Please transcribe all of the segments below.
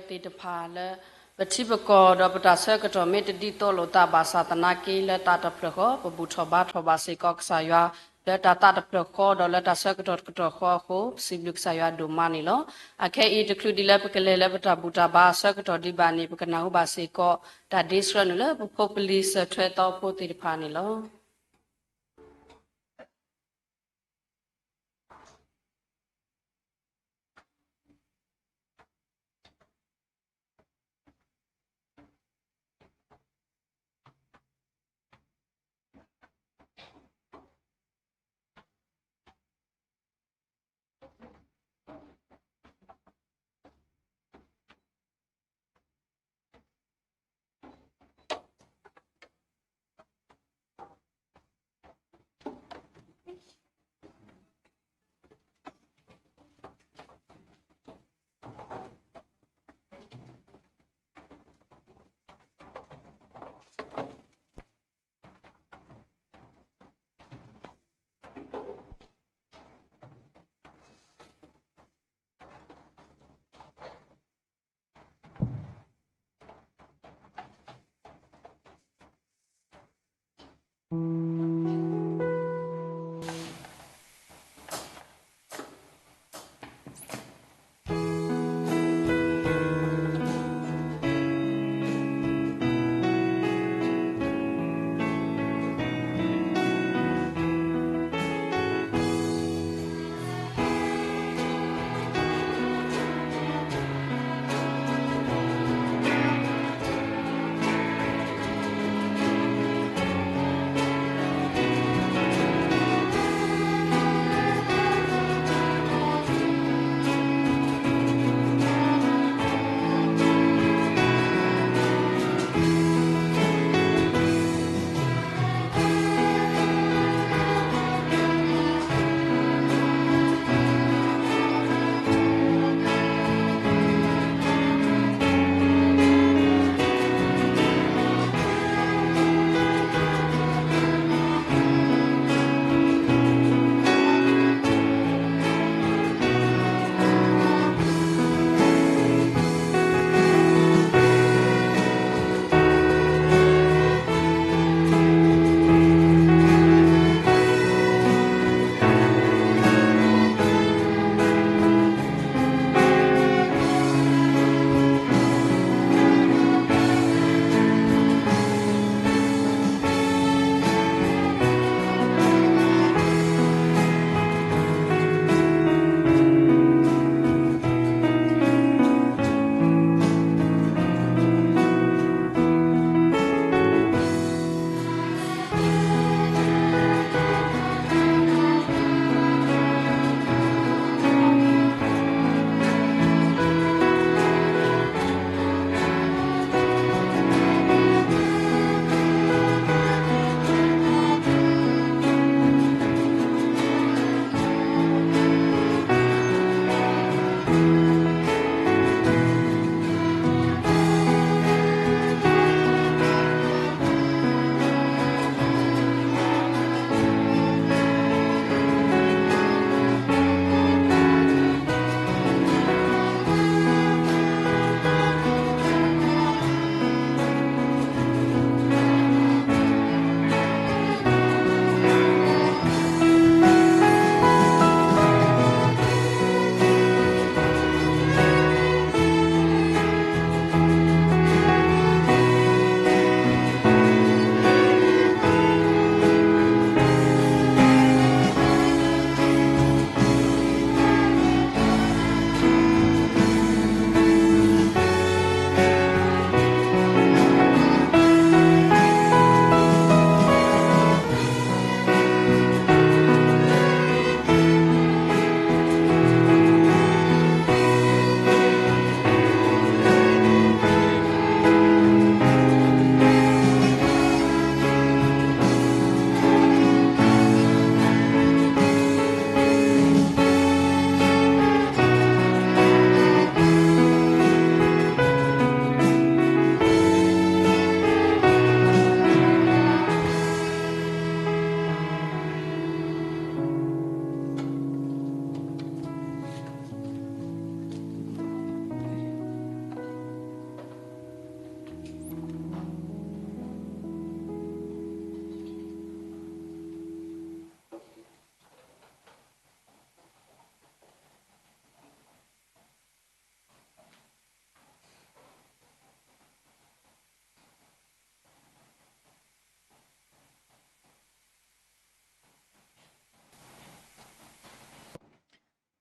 သ့ၣ်တဖၣ်လၢ ပထံပကီၢ်ဒီးပတၢ်ဆၢကတီၢ်မ့ၢ်တဒ်သိးလိာ်သးဘၣ်ဆၣ်သနာ်က့ လၢတၢ်တဖျၢၣ်ဃီ ပဘူၣ်ထီၣ်ဘါထီၣ်ဘၣ်စ့ၢ်ကီးကစၢ်ယွၤ လၢတၢ်သးတဖျၢၣ်ဃီဒီးလၢတၢ်ဆၢကတီၢ်တကတီၢ်ဃီအဃိ ပစံးဘျုးကစၢ်ယွၤဒိၣ်မးန့ၣ်လီၤ. အခဲအံၤတချုးဒ်လၢပကလဲၤလၢပတၢ်ဘူၣ်တၢ်ဘါအဆၢကတီၢ်ဒံးဘၣ်န့ၣ် ပကနၢ်ဟူဘၣ်စ့ၢ်ကီး တၢ်ဒ့ဆှၢနုာ်လၢပဖိပလံၤစၢၤထွဲသီဖိသ့ၣ်တဖၣ်န့ၣ်လီၤ.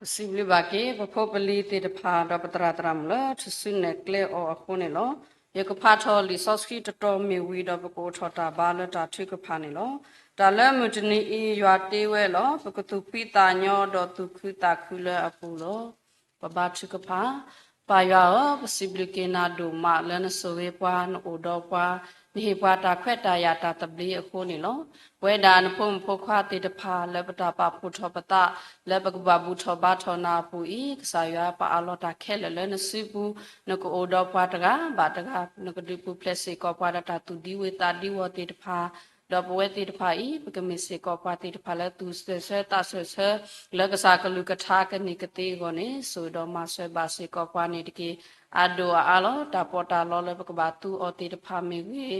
ပစံးဘျုးဘၣ်က့ၤ ပဖိပလံၤသ့ၣ်တဖၣ် ဒီးပသရၣ်သရၣ်မုၣ်လၢထူၣ်စုနဲၣ်ကျဲအီၤအဃိန့ၣ်လီၤ. ယကဖးထီၣ်လံာ်စီဆှံတတီၤမ့ၢ်ဝံၤဒီး ပကအိၣ်ထီၣ်တၢ်ဘါလၢတၢ်ထုကဖၣ်န့ၣ်လီၤ. တၢ်လၢမုၢ်တနံၤအံၤ ယွၤတ့ဝဲလီၤ. ပကသူၣ်ဖှံသးညီဒီးသူၣ်ခုသးခုလၢအပူၤလီၤ. ပဘါထုကဖၣ်. ပၢ်ယွၤဧၢ, ပစံးဘျုးက့ၤနၤဒိၣ်မးလၢနဆိၣ်ဂ့ၤပှၤ, နအိၣ်ဒီးပှၤ, နဟ့ၣ်ပှၤတၢ်ခွဲးတၢ်ယာ်တၢ်သဘျ့အဃိန့ၣ်လီၤ. ပဝဲဒၣ်နဖိမုၣ်ဖိခွါသ့ၣ်တဖၣ် လၢပတၢ်ပာ်ဖှိၣ်ထီၣ်ပသး လၢပကဘၣ်ဘူၣ်ထီၣ်ဘါထီၣ်နၤအပူၤအံၤ, ကစၢ်ယွၤပအးလီၤတၢ်ခဲလၢာ်လၢနစုပူၤ, နကအိၣ်ဒီးပှၤတဂၤဘၣ်တဂၤ, နကဒုးပူၤဖျဲးစ့ၢ်ကီးပှၤဒီးတၢ်သူၣ်ဒံဝ့သးဒံဝီၤသ့ၣ်တဖၣ်, ဒီးပဝဲသ့ၣ်တဖၣ်အံၤ ပကမ့ၢ်စ့ၢ်ကီးပှၤသ့ၣ်တဖၣ်လၢသူၣ်ဆၢဆၢသးဆၢဆၢ လၢကစၢ်ကလုၢ်ကထါကန့ၢ်ကသ့အဂီၢ်န့ၣ်, စိာ်ဒီးမၤစၢၤဘၣ်စ့ၢ်ကီးပှၤန့ၣ်တက့ၢ်. အဒိၣ်အအါလီၤ. တၢ်ပီးတၢ်လီလၢပကဘၣ်သူအီၤသ့ၣ်တဖၣ်မ့ၢ်ဂ့ၤ,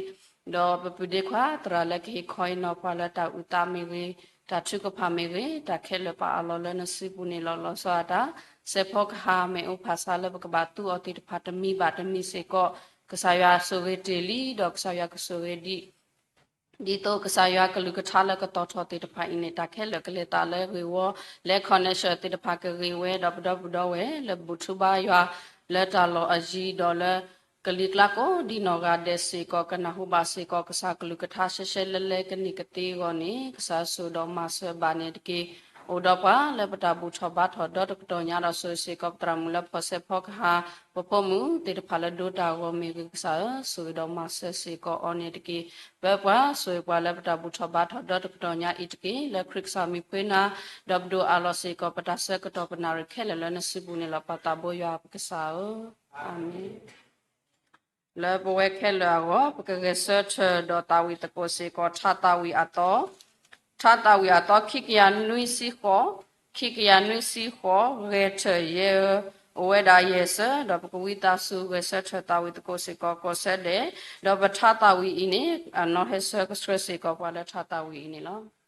ဒီးပပုၢ်ဒ့ခွါသရၣ်လၢကဟ့ၣ်ခီဟ့ၣ်နီၤပှၤလၢတၢ်အုၣ်သးမ့ၢ်ဂ့ၤ, တၢ်ထုကဖၣ်မ့ၢ်ဂ့ၤ, တၢ်ခဲလၢာ်ပအးလီၤလၢနစုပူၤန့ၣ်လီၤ. လီၤဆီဒၣ်တၢ် စဲးဖီကဟၣ် မ့ၣ်အူဖးဆါလၢပကဘၣ်သူအီၤသ့ၣ်တဖၣ်တမံၤဘၣ်တမံၤစ့ၢ်ကီး, ကစၢ်ယွၤဆိၣ်ဂ့ၤတ့ၢ်လံ, ဒီးကစၢ်ယွၤကဆိၣ်ဂ့ၤဒံး ဒ်သိးကစၢ်ယွၤကလုၢ်ကထါလၢကတီၤထီၣ်သ့ၣ်တဖၣ်အံၤန့ၣ် တၢ်ခဲလၢာ်ကလဲၤသးလၢဂ့ၢ်ဝီ, လၢ connection သ့ၣ်တဖၣ်ကဂ့ၤဝဲ, ဒီးပဒီပုၢ်ဒီဝဲၢ်လၢဘူၣ်ထူဘါယွၤ လၢတၢ်လီၢ်အယံၤဒီးလၢ ကလံၤကျါကိးဒ်နီၢ်ဂၤဒဲးစ့ၢ်ကီး ကနၢ်ဟူဘၣ်စ့ၢ်ကီး ကစၢ်ကလုၢ်ကထါရှဲရှဲလဲလဲကန့ၢ်ကသ့အဂီၢ်န့ၣ်, ကစၢ်စိာ်ဒီးမၤစၢၤဘၣ်န့ၣ်တက့ၢ်. အိၣ်ဒီးပှၤလၢပတၢ်ဘူၣ်ထီၣ်ဘါထီၣ်ဒီတကတီၢ်ညါဒီး ဆိၣ်ဂ့ၤစ့ၢ်ကီးပသရၣ်မုၣ်လၢဖီၣ်စဲးဖီကဟၣ် ပဖိမုၣ်သ့ၣ်တဖၣ်လၢဒိတၢ်ဂီၤမ့ၢ်ဂ့ၤ, ကစၢ်ဧၢ, စိာ်ဒီးမၤစၢၤစ့ၢ်ကီးအီၤန့ၣ်တက့ၢ်. ပၢပှၤဆိၣ်ဂ့ၤပှၤလၢပတၢ်ဘူၣ်ထီၣ်ဘါထီၣ်ဒီတကတီၢ်ညါအံၤတက့ၢ်. လၢခရံာ်ကစၢ်မံၤဖှ့နၤ, ဒီးပဒိၣ်အးလီၤစ့ၢ်ကီး ပတၢ်ဆၢကတီၢ်ပနၣ်ရံၣ်ခဲလၢာ်လၢနစုပူၤန့ၣ်လီၤ. ပၢ်သးဘိယွၤပကစၢ်ဧၢ, အၤမ့ၣ်. လၢပဝဲခဲလၢာ်အဂီၢ် ပကဂဲၤဆၢထၢၣ်ဒီးသးဝံၣ်သကိးစ့ၢ်ကီး ထါသးဝံၣ်အသီ, ထါသးဝံၣ်အသီ ခံကယၤနွံဆံဃိး, ခံကယၤနွံဆံဃိး, ဂဲၤထၢၣ်ယဲၢ်ဧၢ, အိၣ်ဝဲဒၣ်ယဲၢ်ဆၢ, ဒီးပကဝံသးစူၤဂဲၤဆၢထၢၣ်သးဝံၣ်သကိးစ့ၢ်ကီး ကိးဆၢဒဲး, ဒီးပထါသးဝံၣ်အံၤန့ၣ် အနီၢ်ဟဲဆၢကဆှၢစ့ၢ်ကီးပှၤလၢထါသးဝံၣ်အံၤန့ၣ်လီၤ.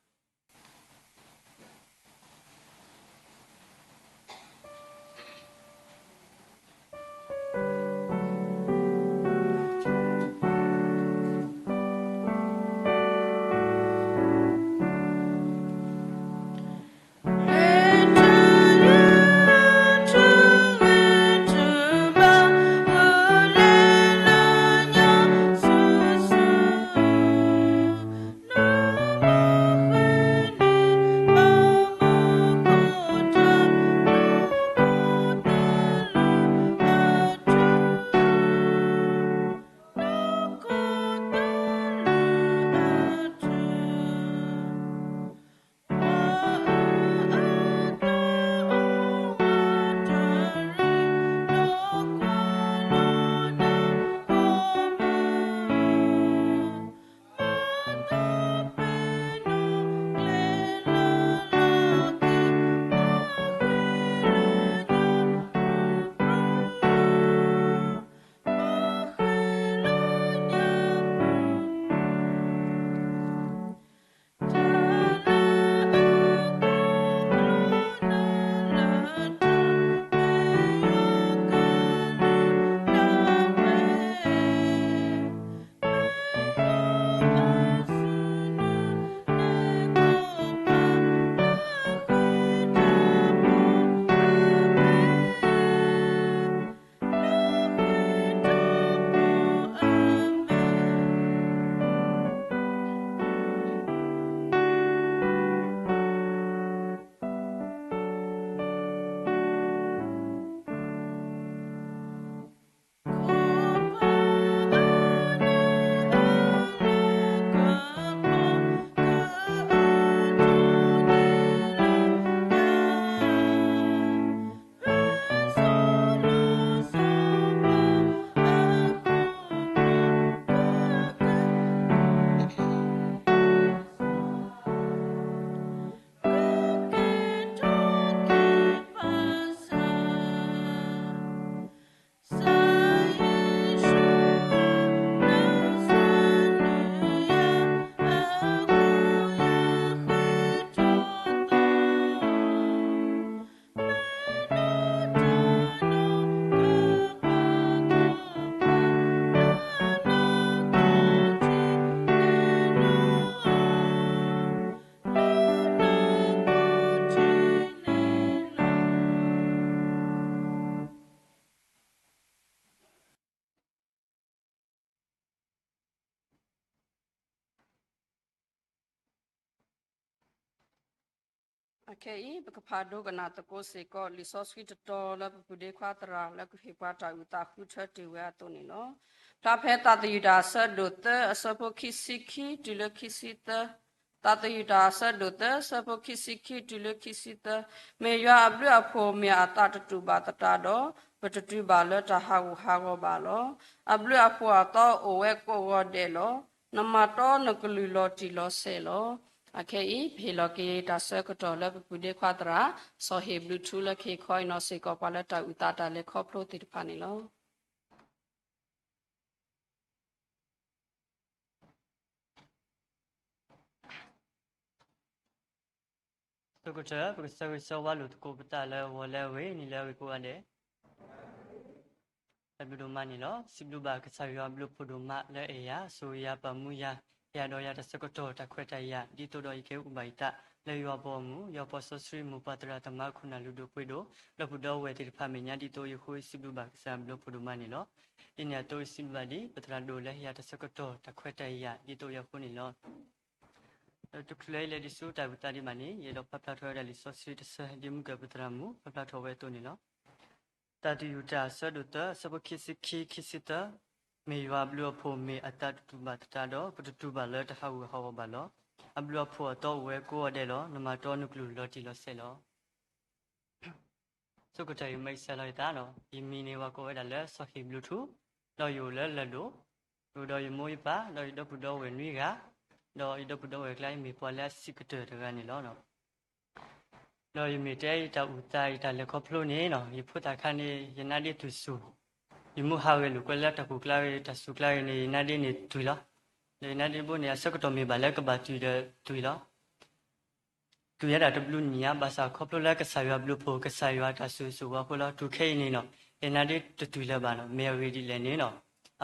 ခဲအံၤ ပကဖးဒိကနၣ်သကိးစ့ၢ်ကီး လံာ်စီဆှံတတီၤလၢပပုၢ်ဒ့ခွါသရၣ်လၢကဟ့ၣ်ပှၤတၢ်အုၣ်သးဃုထၢတ့ၢ်ဝဲအသိးန့ၣ်လီၤ. ဖျါဖဲသးသယုၢ်တၢ်အဆၢဒိၣ်သၢ အဆၢဖိခံဆံခံတုၤလၢခံဆံသၢ, သးသယုၢ်တၢ်အဆၢဒိၣ်သၢ အဆၢဖိခံဆံခံတုၤလၢခံဆံသၢ, မ့ၢ်ယွၤအဘျုးအဖှိၣ်မ့ၢ်အသးတတူာ်ဘၣ်သတးဒီး ပတတုၤဘၣ်လၢတၢ်ဟးဂူာ်ဟးဂီၤဘၣ်လီၤ. အဘျုးအဖှိၣ်အသီအိၣ်ဝဲကိးဂီၤဒဲးလီၤ. နမၤတီနကလုၢ်လီၤတံၢ်လီၤဆဲးလီၤ. အခဲအံၤ ပဟ့ၣ်လီၤက့ၤတၢ်ဆၢကတီၢ်လၢပပုၢ်ဒ့ခွါသရၣ် စီၤဟ့ၣ်ဘျုးထူလၢကဟ့ၣ်ခီအံၤနီၤစ့ၢ်ကီးပှၤလၢတၢ်အုၣ်သးတၢ်လဲၤခီဖျိသ့ၣ်တဖၣ်န့ၣ်လီၤ. အဆိကတၢၢ် ပကဆၢဂ့ၤဆၢဝါလိာ်သကိးပသးလၢဂီၤလၢအဂ့ၤ နံၤလၢအဂ့ၤကိးဂၤဒဲး အဘျုးဒိၣ်မးန့ၣ်လီၤ. စံးဘျုးဘၣ်ကစၢ်ယွၤအဘျုးအဖှိၣ်ဒိၣ်မးလၢအဲၣ်ယၤ ဆိၣ်ဂ့ၤယၤပာ်မူယၤ ဟ့ၣ်ယၤဒီးယၤတၢ်ဆၢကတီၢ်တၢ်ခွဲးတၢ်ယာ် ဒ်သိးဒီးယကဟဲအိၣ်ဘၣ်ယသး လၢယွၤအပီအမုၢ် ယွၤပှၤစီဆှံမိၢ်ပှၤသရၣ်သမါခိၣ်နၢ်လုၢ်ဒိၣ်ပှ့ၤဒိၣ် ဒီပုၢ်ဒီဝဲၢ်သ့ၣ်တဖၣ်အမဲာ်ညါ ဒ်သိးယဃိစံးဘျုးဘၣ်ကစၢ်အဘျုးအဖှိၣ်ဒိၣ်မးန့ၣ်လီၤ. ဒ်န့ၣ်အသိးယစံးဘျုးဘၣ်ဒ် ပသရၣ်ဒိၣ်လၢဟ့ၣ်ယၤတၢ်ဆၢကတီၢ်တၢ်ခွဲးတၢ်ယာ် ဒ်သိးယဃိန့ၣ်လီၤ. ဒီးတချုးလၢယလဲၤဒံးဆူတၢ်အုၣ်သးဒံးဘၣ်န့ၣ် ယအဲၣ်ဒိးဖးဖျါထီၣ်ဝဲဒၣ်လံာ်စီဆှံတဆၢ ဒ်မုၢ်ကၢၢ်ပသရၣ်မုၣ် ဖးဖျါထီၣ်ဝဲအသိးန့ၣ်လီၤ. သးသယုၢ်တၢ်အဆၢဒိၣ်သၢ အဆၢဖိခံဆံခံ ခံဆံသၢ, မ့ၢ်ယွၤအဘျုးအဖှိၣ်မ့ၢ်အသးတတူာ်ဘၣ်သတးဒီး ပတတုၤဘၣ်လၢတၢ်ဟးဂူာ်ဟးဂီၤဘၣ်လီၤ. အဘျုးအဖှိၣ်အသီအိၣ်ဝဲကိးဂီၤဒဲးလီၤ. နမၤတီနကလုၢ်လီၤတံၢ်လီၤဆဲးလီၤ. ဆိကတၢၢ်ယမၤစၢၤလီၤယသးနီၤ, ယမံၤန့ၣ် ပှၤကိးဝဲဒၣ်လၢစီၤဟ့ၣ်ဘျုးထူ, ဒီးယအိၣ်လၢလၢၢ်ဒိၣ်, ယအိၣ်ဒီးယမိၢ်ယပၢ် ဒီးယဒီပုၢ်ဒီဝဲၢ်နွံဂၤ, ဒီးယဒီပုၢ်ဒီဝဲၢ်အကျါ ယမ့ၢ်ပှၤလၢအဆံးကတၢၢ်တဂၤန့ၣ်လီၤ. ဒီးယမ့ၢ်တဲယတၢ်အုၣ်သး ယတၢ်လဲၤခီဖျိန့ၣ်နီၤ, ယဖိသၣ်ခါန့ၣ် ယနါဒ့တုၤဆူၣ်, ယမုၢ်ဟါဂ့ၤလိာ်ကွဲလၢတၢ်ကူၣ်ကျါဂ့ၤ တၢ်စူၤကျါဂ့ၤန့ၣ် ယနါဒ့န့ၣ်တုၤလီၤ. ဒီးယနါဒ့ဘိန့ၣ် အဆၢကတီၢ်မ့ၢ်ဘၣ်လၢကဘၣ်တုၤဒီးတုၤလီၤ. တုၤယဲဒၣ်တဘျုးနံၣ်ညါ ဘၣ်ဆၣ်ခီဖျိလၢကစၢ်ယွၤအဘျုးအဖှိၣ် ကစၢ်ယွၤတၢ်ဆိၣ်ဂ့ၤဆိၣ်ဝါအဃိလီၤ. တုၤခဲအံၤန့ၣ်နီၤ, ယနါဒ့တတုၤလၢၤဘၣ်နီၤ, မ့ၢ်အဂ့ၢ်ဒ်လဲၣ်န့ၣ်နီၤ,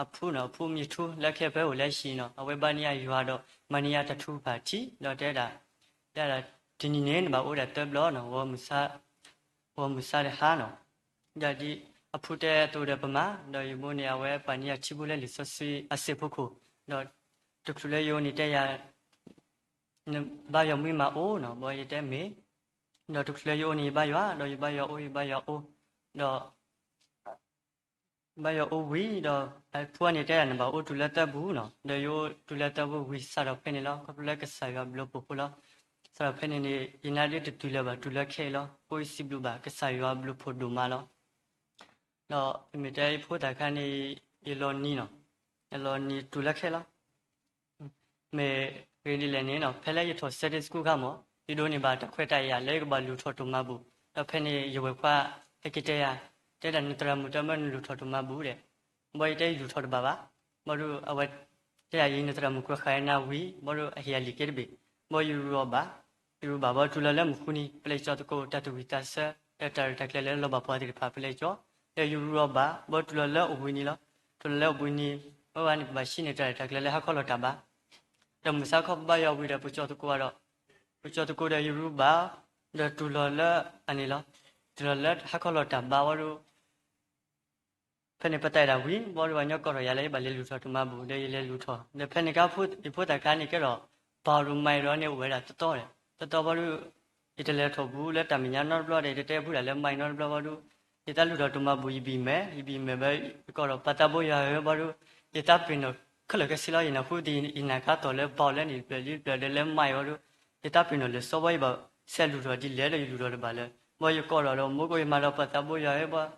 အဖုနီၤ, အဖုမံၤထူလၢခဲဖဲအိၣ်လၢဟံၣ်နီၤ, အဝဲဘါန့ၢ်ယၤယွၤဒီး မၤန့ၢ်ယၤတၢ်ထုကဖၣ်ထံ ဒီးတဲဒၣ်, တဲဒၣ်, တနံၤန့ၣ် နဘၣ်အိၣ်ဒၣ်သၢဘျီနီၤ, ဂီၤမုၢ်ဆါ, ဂီၤမုၢ်ဆါတဟါနီၤ, ဒီးဒ်အဖုတဲအသိးဒီးပမၤ, ဒီးယမိၢ်န့ၣ် အဝဲပာ်န့ၢ်ယၤထံဘိလၢလံာ်စီဆှံအစ့ၢ်ဖိခိၣ်, ဒီးတချုးလၢယအိၣ်န့ၣ်တဲယၤ နဘါယွၤမံမၤအိၣ်နီၤ, ဘီယတဲမ့ၢ်, ဒီးတချုးလၢယအိၣ်န့ၣ် ယဘါယွၤ, ဒီးယဘါယွၤအိၣ် ယဘါယွၤအိၣ်, ဒီး ဘါယွၤအိၣ်ဝံၤဒီး အဖုအံၤန့ၣ်တဲယၤ နဘၣ်အိၣ်တုၤလၢသၢပူၤနီၤ, ဒီးယအိၣ်တုၤလၢသၢပူၤဝံၤ စးထီၣ်ဖဲန့ၣ်လီၤ. ခီဖျိလၢကစၢ်ယွၤအဘျုးအဖှိၣ်ဖိလီၤ. စးထီၣ်ဖဲန့ၣ်န့ၣ် ယနါဒ့တတုၤလၢၤဘၣ် တုၤလၢခဲအံၤလီၤ. အဃိယစံးဘျုးဘၣ်ကစၢ်ယွၤအဘျုးအဖှိၣ်ဒိၣ်မးလီၤ. ဒီးမ့ၢ်တဲယဖိသၣ်ခါန့ၣ် ယလီၤနံၤနီၤ, ယလီၤနံၤတုၤလၢခဲလီၤ. မ့ၢ်ဂ့ၢ်ဒ်လဲၣ်န့ၣ်နီၤ, ဖဲလၢယထီၣ် Sunday School ခါမး, ယဒိးန့ၢ်ဘၣ်တၢ်ခွဲးတၢ်ယာ်လၢယကဘၣ်လုၢ်ထီၣ်တၢ်မၤဘူၣ်, ဒီးဖဲန့ၣ်ယဝဲၢ်ခွါ ဟဲက့ၤတဲယၤ, တဲဒၣ်နသရၣ်မုၣ်တမၢနလုၢ်ထီၣ်တၢ်မၤဘူၣ်ဒဲး, ဘီယတဲယလုၢ်ထီၣ်တဘၣ်ဘၣ်, ဘီဒီးအဝဲတဲယၤ ယနသရၣ်မုၣ်ကွဲးဃာ်နၤဝံၤ ဘီဒီးအဟ့ၣ်ယၤလံာ်က့တဘ့ၣ်, ဘီယရူးအီၤဘၣ်, ယရူးဘၣ်ဘီတုၤလီၤလၢမုၢ်ဃုနံၤ ပလဲၤကၠီသကိးတၢ်သူၣ်ဝံၣ်သးဆၢ ဒီးတၢ်ရဲၣ်တၢ်ကျဲၤလၢလီၤဘၣ်ပှၤသ့ၣ်တဖၣ် ပလဲၤကၠီ, ဒီးယရူးအီၤဘၣ် ဘီတုၤလီၤလၢအိၣ်ဘှံးနံၤလီၤ. တုၤလီၤလၢအိၣ်ဘှံးနံၤ အဝဲန့ၣ် ပဘၣ်ဟံးန့ၢ်တၢ်ရဲၣ်တၢ်ကျဲၤလၢဟါခီလီၤတၢ်ဘါ, ဒီးမုၢ်ဆါခီပဘါယွၤဝံၤဒီး ပကၠီသကိးဒီး, ပကၠီသကိးဒီးယရူးဘၣ်, ဒီးတုၤလီၤလၢအန့ၣ်လီၤ. တုၤလီၤလၢဟါခီလီၤတၢ်ဘါဝံၤဒီး ဖဲန့ၣ်ပသးဒၣ်ဝံၤ ဘီဒီးပှၤကညီကိးထီၣ်ယၤလၢယဘၣ်လဲၤလုၢ်ထီၣ်တၢ်မၤဘူၣ် ဒီးယလဲၤလုၢ်ထီၣ် ဒီးဖဲန့ၣ်ကါ ယဖိသၣ်ခါန့ၣ်ကဲဒီး ပၢ်ဒီးမါဒီးန့ၣ်အိၣ်ဝဲဒၣ်တတီဒီး တတီဘီဒီး ယတလဲၤထီၣ်ဘူးလၢတၢ်မဲာ်ညါနီတဘျီဒီး ယတတဲဘူးဒၣ်လၢမါနီတဘျီဘီဒီး ယသးလုၢ်ထီၣ်တၢ်မၤဘူၣ် ယဘံၣ်မဲာ် ယဘံၣ်မဲာ်ဘီ ယကိးဒီးပၢ်သးဘိယွၤဧၢဘီဒီး ယသးပ့ၤနီၣ်ခဲလၢာ်ခဲဆ့လီၤ. ယနၢ်ဟူဒ်ယနၢ်ကါသီၣ်လၢပၢ်အိၣ်လၢန့ၣ်တဖျၢၣ်လံတဖျၢၣ်ဒီးလၢမါအံၤဘီဒီး ယသးပ့ၤနီၣ်လဲၤစီဘီယဘၣ်ဆဲးလုၢ်ထီၣ်ဒ်လဲၣ်ဒီးယလုၢ်ထီၣ်တဘၣ်လၢၤ ဘီယကိးဒီးဒီးမိၢ်ကိးယမၤဒီးပၢ်သးဘိယွၤဧၢဘီ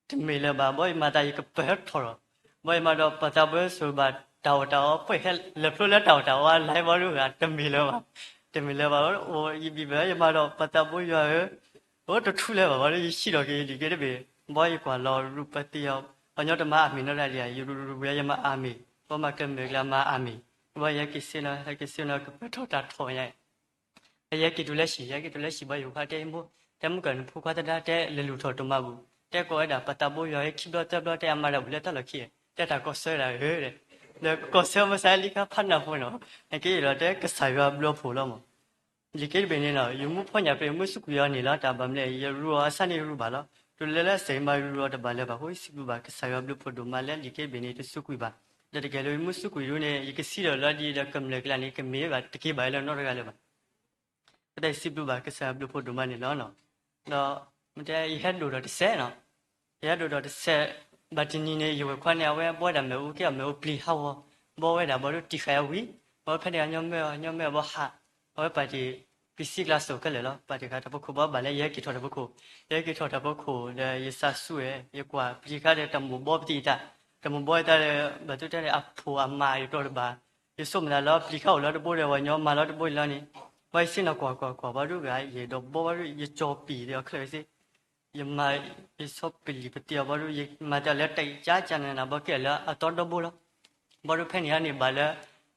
တမ့ၢ်လၢၤဘၣ် ဘီယမၤသးယကပၢၤထီၣ်လီၤ. ဘီယမၤဒီးပၢ်သးဘိယွၤဘၣ်တၢ်အီၣ်တၢ်အီ ပှဲၤဟဲလၢာ်ဖျိလၢတၢ်အီၣ်တၢ်အီအလါဘီဒီး တမ့ၢ်လၢၤဘၣ် တမ့ၢ်လၢၤဘၣ် အိၣ်ယဘံၣ်မဲာ် ယမၤဒီးပၢ်သးဘိယွၤဧၢ အိၣ်တထူလၢၤဘၣ်ဘီဒီး ယဟံးထီၣ်က့ၤယလံာ်က့တဘ့ၣ် ဘီယကွၢ်လီၤရူၢ်ပသံၣ်အီၤ ပှၤကညီတမၤအၤမ့ၣ်နီတဂၤဒံးဧါ ယရူးရူးဝဲယမၤအၤမ့ၣ် ဘီမၤကဲမဲာ်ကျါမၤအၤမ့ၣ် ဘီယဟဲက့ၤဆ့ၣ်နီၤ ဟဲက့ၤဆ့ၣ်နီၤ ကပၢၤထီၣ်တၢ်ထီၣ်ညါ ယဟဲက့ၤတုၤလၢဟံၣ် ယဟဲက့ၤတုၤလၢဟံၣ်ဘီ ယဝဲၢ်ခွါတဲ မိၢ် တဲမုၢ်ကၢၢ်နဖိခွါသဒါ တဲလဲၤလုၢ်ထီၣ်တၢ်မၤဘူၣ် တဲကိးဝဲဒၣ်ပၢ်သးဘိယွၤဟဲခံဘျီသၢဘျီ တဲအမၤတၢ်ဘူၣ်လၢတၢ်လီၢ်ခံ တဲတၢ်ကီၢ်စၢဒၣ်ဧၢ ဒီးကီၢ်စၢမ့ၢ်စးလံခါဖးနၢ်ဖိနီၤ နက့ဒီးတဲကစၢ်ယွၤဘျုးဖှိၣ်လီၤမး လံာ်က့တဘ့ၣ်န့ၣ်နီၤ ယမူဖီညၣ်ဖဲယမူစူးကွံာ်အီၤန့ၣ်လီၤ တၢ်ဘၣ်မနုၤလဲၣ် ယရူးအီၤအဆၣ်န့ၣ်ယရူးဘၣ်လီၤ တုၤလၢလၢစဲးမၤယရူးအီၤတဘၣ်လၢၤဘၣ် အဃိယစံးဘျုးဘၣ်ကစၢ်ယွၤဘျုးဖှိၣ်ဒိၣ်မးလၢလံာ်က့တဘ့ၣ်န့ၣ် တစူးကွံာ်ဘၣ် ဒီးတကဲလၢယမူစူးကွံာ်ဒုန့ၣ် ယကစံးဒီးလီၤဒ်ဒီးကမျၢၢ်ကျါန့ၣ် ကမ့ၢ်ဘၣ်တက့ၢ်ဘၣ်လၢနီတဂၤလၢၤဘၣ် ပတၢ်ယစံးဘျုးဘၣ်ကစၢ်ယွၤဘျုးဖှိၣ်ဒိၣ်မးန့ၣ်လီၤ. ဒီးမ့ၢ်တဲယဟဲဒိၣ်ဒီးတစဲးနီၤ, ယဟဲဒိၣ်ဒီးတစဲး, ဘၣ်တနံၤန့ၣ် ယဝဲၢ်ခွါန့ၣ် အဝဲဘှီဒၣ်မ့ၣ်အူက့အီၣ်မ့ၣ်အူပျံၤဟးဂီၤ, ဘှီဝဲဒၣ်ဘၣ်ဒီးတံၢ်ဃာ်အဝံၤ, ဘှီဖဲန့ၣ်အညီမၢအီၤ ညီမၢအီၤဘၣ်ဟး, အဝဲပာ်တ့ၢ် ပံၤစံကျါစိၤခဲလၢာ်လီၤ. ပာ်တ့ၢ်ဃာ်တၢ်ဖိခိၣ်ဘၣ်ဘၣ်လၢယဟဲက့ၤထီၣ်တၢ်ဖိခိၣ်, ယဟဲက့ၤထီၣ်တၢ်ဖိခိၣ်ဒီးယသးစူၤဝဲ, ယကွၢ်ပျံၤခါဒီးတၢ်မိၢ်ဘှီပသံအတၢ်, တၢ်မိၢ်ဘှီအတၢ်ဒီး ဘၣ်သုတဲန့ၣ် အဖိၣ်အမါယတီၢ်တဘၣ်, ယဆိကမိၣ်သးလၢပျံၤခါအိၣ်လီၤတဘိဒီး ပှၤညီမၤလီၤတဘိအံၤလီၤန့ၣ်, ဘၣ်ယစ့ၢ်နီၤကွၢ်ကွၢ်ကွၢ်ဘၣ်ဒီးဂၤ ယအဲၣ်ဒိးဘှီဘၣ်ဒီး ယကၠီၤပံာ်ဒီးအီၤချၢးစ့ၢ် ယမၤ ယဆီပလံာ်ပသံအီၤဘၣ်ဒီး ယမၤတၢ်လၢတၢ်အံၤကကနနၤဘၣ်ကဲလၢအသီဒီဘိလီၤ. ဘၣ်ဒီးဖဲန့ၣ်ဟါန့ၣ်ဘၣ်လၢ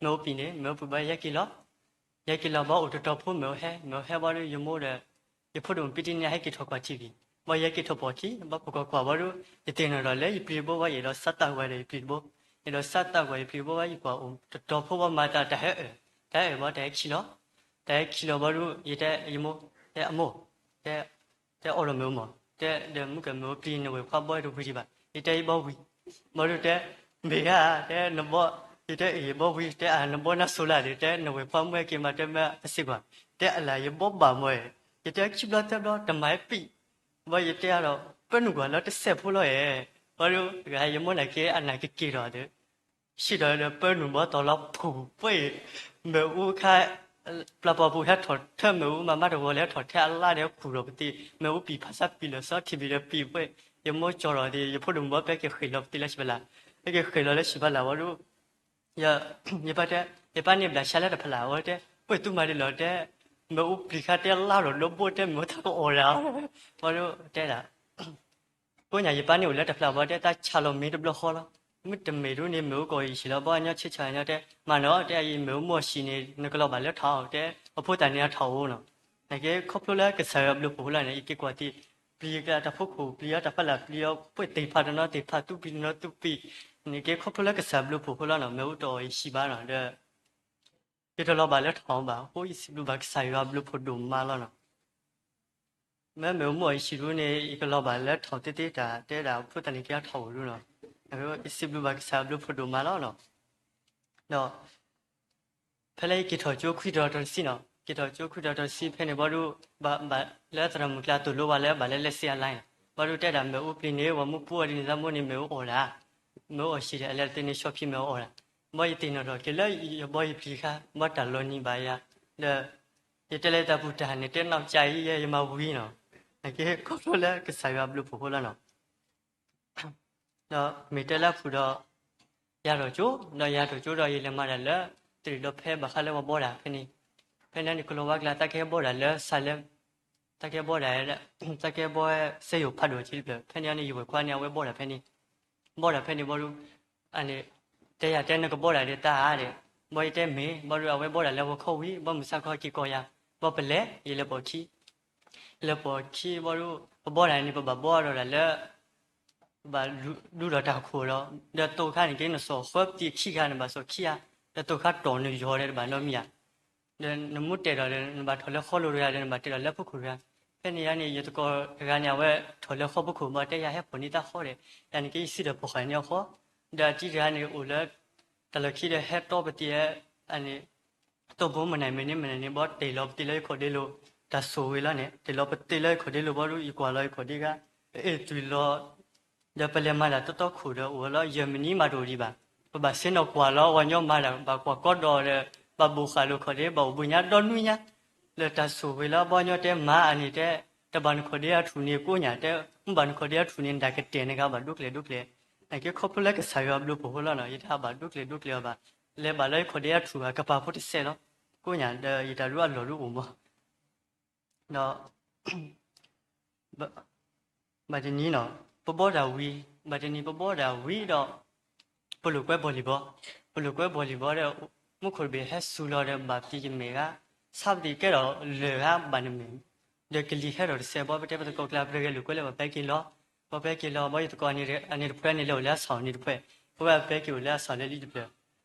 မ့ၣ်အူပံၤန့ၣ် မ့ၣ်အူပံၤဘၣ်ယဟဲက့ၤလီၤ, ယဟဲက့ၤလီၤဘၣ်အိၣ်တတီၤဖိမ့ၣ်အူဟဲ, မ့ၣ်အူဟဲဘၣ်ဒီးယမိၢ်ဒီး ယဖိဒိၣ်မုၣ်ပံတံန့ၣ် ဟဲက့ၤထီၣ်ကွၢ်ထံၣ်ပံၤ, ဘၣ်ယဟဲက့ၤထီၣ်ပိာ်ခံ ဘၣ်ပကွၢ်ကွၢ်ဘၣ်ဒီး ယသ့ၣ်နီၣ်ထီၣ်လၢယပျံၤတဘိဘၣ် ယအဲၣ်ဒိးစးသးဝဲဒီးယပျံၤတဘိ, ယအဲၣ်ဒိးစးသးဝဲယပျံၤတဘိဘၣ် ယကွၢ်အိၣ်တတီၤဖိဘၣ်မၤတၢ်တၢ်ဟဲအၢၣ်, တၢ်ဟဲအၢၣ်ဘၣ်တၢ်ဟဲခံလီၤ, တၢ်ဟဲခံလီၤဘၣ်ဒီး ယတဲယမိၢ်, တဲအမိၢ်, တဲ တဲအီၣ်လီၤမ့ၣ်အူမး, တဲဒီးမုၢ်ကမဲၣ်အူပျံၤနဝဲၢ်ခွါဘှီတဝံၤဒံးဘၣ်, ယတဲယဘှီဝံၤ, ဘၣ်ဒီးတဲ မ့ၢ်ဧါ, တဲနဘှီ, ယတဲအ့ၣ်ဘှီဝံၤ, တဲအနဘှီနၢ်စိၤလၢ်ဒီး တဲနဝဲၢ်ခွါမုၢ်ဟဲက့ၤမၤတဲမ့ၢ်အစ့ၢ်ကီး, တဲအလၢယဘှီဘၣ်မ့ၢ်, ယတဲခံဘျီသၢဘျီ တမၤဟဲပံၤ, ဘၣ်ယတဲအါဒီး ပၢနုာ်ကွၢ်လၢတစဲးဖိလီၤဧါ, ဘၣ်ဒီး ယမိၢ်န့ၣ်က့အနၢ်ကက့ၤဒီး ဆံးဒီးဒီးပၢနုာ်ဘီတီၤလီၤဖူးပှဲၢ်, မ့ၣ်အူခါ ပျၢ်ပီၤပူၤဟဲထီၣ်ထၢမ့ၣ်အူမၤမးတဝီၤလဲၤထီၣ်ထဲအလါဒီးခူၣ်ဒီးပသံး, မ့ၣ်အူပံၤဖးဆါပံၤလၢာ်စီထံၣ်ဘံၤဒီးပံၤပှဲၢ်, ယမိၢ်ကၠီၤဒီးသ့ၣ် ယဖိဒိၣ်မုၣ်ဘီဖဲက့ၤဃ့ၢ်လီၤပသံးလၢဆံးဖးလာ်, ဖဲက့ၤဃ့ၢ်လီၤလၢဆံးဖးလာ်ဝံၤဒီး ယပၢ်တဲ, ယပၢ်န့ၣ်ဘျးဆါလၢတဖးလာ်ဝဲတဲ, ပှဲၢ်သုမၤဒ်လဲၣ်တဲ, မ့ၣ်အူပျံၤခါတဲလါဒီးဒီဘိတဲမ့ၣ်အူထးကအိၣ်ဒၣ်, ဘၣ်ဒီးတဲဒၣ် ကိးညါယပၢ်န့ၣ်အိၣ်လၢတဖျၢၣ်ဘၣ်တဲ တၢ်ဆါလီၤမ့ၢ်တဘျီဃီလီၤ, မ့ၢ်တမ့ၢ်ဒ်န့ၣ် မ့ၣ်အူကအီၣ်ယံၤဆံးလီၤ ဘၣ်ညီဆ့ၣ်ဆါညီတဲ, မၤနီၤ တဲအံၤမ့ၣ်အူမ့ၢ်အီၣ်ယံၤဆံးန့ၣ် နကလီၤဘၣ်လၢထးအီၤတဲ, အဖိသၣ်န့ၣ်အထးအိၣ်နီၤ, နက့ခီဖျိလၢကစၢ်ယွၤဘျုးဖှိၣ်ဃိလီၤန့ၣ် ယက့ၤကွၢ်သ့ၣ်, ပျံၤကတၢ်ဖိခိၣ် ပျံၤအီၤတၢ်ဖးလာ် ပျံၤအီၤပှဲၢ်သ့ၣ်ဖးတနီၤသ့ၣ်ဖးသူပျံၤတနီၤသူပျံၤ, နက့ခီဖျိလၢကစၢ်ဘျုးဖှိၣ်ဃိလီၤနီၤ မ့ၣ်အူတအီၣ်ယံၤဆံးဘၣ်နီၤ ဒီး ယတလီၤဘၣ်လၢထးအီၤဘၣ်အဃိ ယစံးဘျုးဘၣ်ကစၢ်ယွၤဘျုးဖှိၣ်ဒိၣ်မးလီၤနီၤ. မ့ၢ်မ့ၣ်အူမ့ၢ်အီၣ်ယံၤဆံးဒ်န့ၣ် ယကလီၤဘၣ်လၢထးအီၤသ့သ့တၢ် တဲဒၣ်ဖိသၣ်န့ၣ်က့အထးအိၣ်ဒ်နီၤ. ယစံးဘျုးဘၣ်ကစၢ်ဘျုးဖှိၣ်ဒိၣ်မးလီၤနီၤ. ဒီး ဖဲလၢယက့ၤထီၣ်ကၠိခွံတီၤတဆံနီၤ က့ၤထီၣ်ကၠိခွံတီၤတဆံဖဲန့ၣ်ဘၣ်ဒီး ဘၣ်လၢသရၣ်မုၣ်ကျါသိၣ်လိဝဲလၢဘၣ်လၢလဲၤစ့အလါန့ၣ် ဘၣ်ဒီးတဲဒၣ်မ့ၣ်အူပျံၤန့ၣ် ပှၤမူပူအီၤဒ်န့ၣ်သးမိၢ်န့ၣ်မ့ၣ်အူအီၣ်ဒၣ် မ့ၣ်အူအီၣ်ယံၤဒီး အလဲၤတသ့န့ၣ် ဆီဖံမ့ၣ်အီၣ်ဒၣ်. ဘၣ်ယသ့ၣ်နီၣ်ထီၣ်က့ၤလၢယဘီယပျံၤခါ ဘၣ်တၢ်လီၤနံၤဘၣ်ယၤ ဒီး ယတဲလၢတၢ်ပူၤတၢ်န့ၣ် တဲနီၢ်ကၠါအံၤ ယဲယမၤဝံၤနီၤ. နက့ခီဖျိလၢကစၢ်ယွၤဘျုးဖှိၣ်ဃိလီၤနီၤ. ဒီးမ့ၢ်တဲလၢအပူၤဒီး ယၤထီၣ်ကၠိ ဒီးယၤထီၣ်ကၠိဒီး ယလဲၤမၤတၢ်လၢ တရံးဒီးဖဲဘၣ်ဃးလၢပှၤဘီဒၣ်ဖဲန့ၣ်, ဖဲန့ၣ်န့ၣ် ကလီၤဝါကျါ တၢ်ကဟဲဘီဒၣ်လၢစးလၢ တၢ်ကဟဲဘီဒၣ် တၢ်ကဟဲဘီစဲယိၤဖးဒိၣ်အဆံတဖျၢၣ် ဖဲန့ၣ်န့ၣ် ယဝဲၢ်ခွါန့ၣ် အဝဲဘီဒၣ်ဖဲန့ၣ်, ဘီဒၣ်ဖဲန့ၣ်ဘၣ်ဒီး အန့ၣ် တဲယၤတဲနကဘီဒၣ်ဒီးတၢ်ဧါဒီး ဘၣ်ယတဲမ့ၢ် ဘၣ်ဒီးအဝဲဘီဒၣ်လၢဝဲခီဝံၤ ဘၣ်မုၢ်ဆါခီက့ၤကိးယၤ, ဘၣ်ပလဲၤ ယလဲၤပိာ်ခံ လဲၤပိာ်ခံဘၣ်ဒီး ပဘီဒၣ်န့ၣ် ပဘၣ်ဘီဒီးဒၣ်လၢ ပဘၣ်ဒူဒီးတၢ်ခိၣ်ဒီး ဒီးသိခါန့ၣ်က့ နစီၣ်ဃၢပသံးခံဂၤ နဘၣ်စီၣ်ခံဂၤ, ဒီးသိခါတီၢ်နယီၤဒီးတဘၣ်နီတမံၤဧါ, ဒီးနမူတဲာ်ဒီး နဘၣ်ထီၣ်လၢဃီလိၤတဂၤဒီး နဘၣ်တဲာ်ဒီးလၢဖီခိၣ်တဂၤ, ဖဲန့ၣ်ယါန့ၣ် ယသကိးတဂၤန့ၣ် အဝဲထီၣ်လၢဃီဖီခိၣ် ဘၣ်တဲယၤဟဲပိာ်န့ၢ်တၢ်ဃီဒီး ယၤန့ၣ်က့ယစုဒီးပိာ်ဃာ်န့ၢ်အဃီ, ဒီးအတံၤတဂၤန့ၣ်အိၣ်လၢ တၢ်လီၢ်ခံဒီးဟဲတီပသံး အန့ၣ် တိၢ်ဘိမနုၤမနုၤမနုၤန့ၣ် ဘၣ်တ့ၢ်လီၤပသံးလၢယခီၣ်ဒ့လိၤ, တၢ်ဆိၣ်ဂ့ၤလီၤန့ၣ် တ့ၢ်လီၤပသံးလၢယခီၣ်ဒ့လိၤဘၣ်ဒီး ယကွၢ်လီၤယခီၣ်ဒ့ဂၤ အ့ၣ်တုၤလီၤ, ဒီးပလဲၤမၤတၢ်တီတီခိၣ်ဒီးအိၣ်ဝဲလီၤ ယဲၢ်မံးနံးမးတအိၣ်ဒံးဘၣ်, ပဘၣ်ဆ့ၣ်နီၤကွၢ်လီၤ ပှၤညီမၤတၢ် ဘၣ်ကွၢ်ကီဒီးဒီး ဘၣ်ဘိၣ်ဃာ်လိာ်ခီၣ်ဒ့ ဘၣ်အိၣ်ဘှံးညါဒီနွံညါ, လၢတၢ်ဆိၣ်ဂ့ၤလီၤ ဘၣ်ညီတဲမၤအန့ၣ်တဲ, တဘၣ်နခီၣ်ဒ့အထူၣ်န့ၣ်ကိးညါတဲ, မ့ၢ်ဘၣ်နခီၣ်ဒ့အထူၣ်န့ၣ် နတၢ်ကတဲာ်နဂၤဘၣ်ဒိကျဲၤဒိကျဲၤ, နက့ခီဖျိလၢကစၢ်ယွၤဘျုးဖှိၣ်ဃိလီၤနီၤ ယတၢ်ဘၣ်ဒိကျဲၤဒိကျဲၤအီၤဘၣ်, လဲၤဘၣ်လၢယခီၣ်ဒ့အထူၣ်အကပၤဖိတစဲးလီၤ, ကိးညါဒီးယတၢ်ဒုးအလီၢ်ဒုးအိၣ်မး ဒီး ဘၣ်တနံၤနီၤ ပဘီတၢ်ဝံၤ, ဘၣ်တနံၤပဘီတၢ်ဝံၤဒီး ပလိာ်ကွဲဘီၣ်လံၣ်ဘီ, ပလိာ်ကွဲဘီၣ်လံၣ်ဘီဒီး မူခိၣ်တဘ့ၣ်ဟဲစူၤလီၤဒီးဘၣ်ပသံးယမဲာ်ဂၤ, ဆါပသံးကဲထီၣ်လၢာ်ဂၤဘၣ်နမဲာ်, ဒီးကလံၤဟဲထီၣ်တစဲးဘီ ပတဲပသကိးကျါ ပတဂဲၤလိာ်ကွဲလၢပပဲက့ၤလီၤ, ပပဲက့ၤလီၤ ဘီယသကိးန့ၣ်တဖုန့ၣ်လဲၤအိၣ်လၢအဆီၣ်န့ၣ်တဖု, ပဝဲအပဲက့ၤအိၣ်လၢအဆီၣ်လၢလံတဖု ဘီ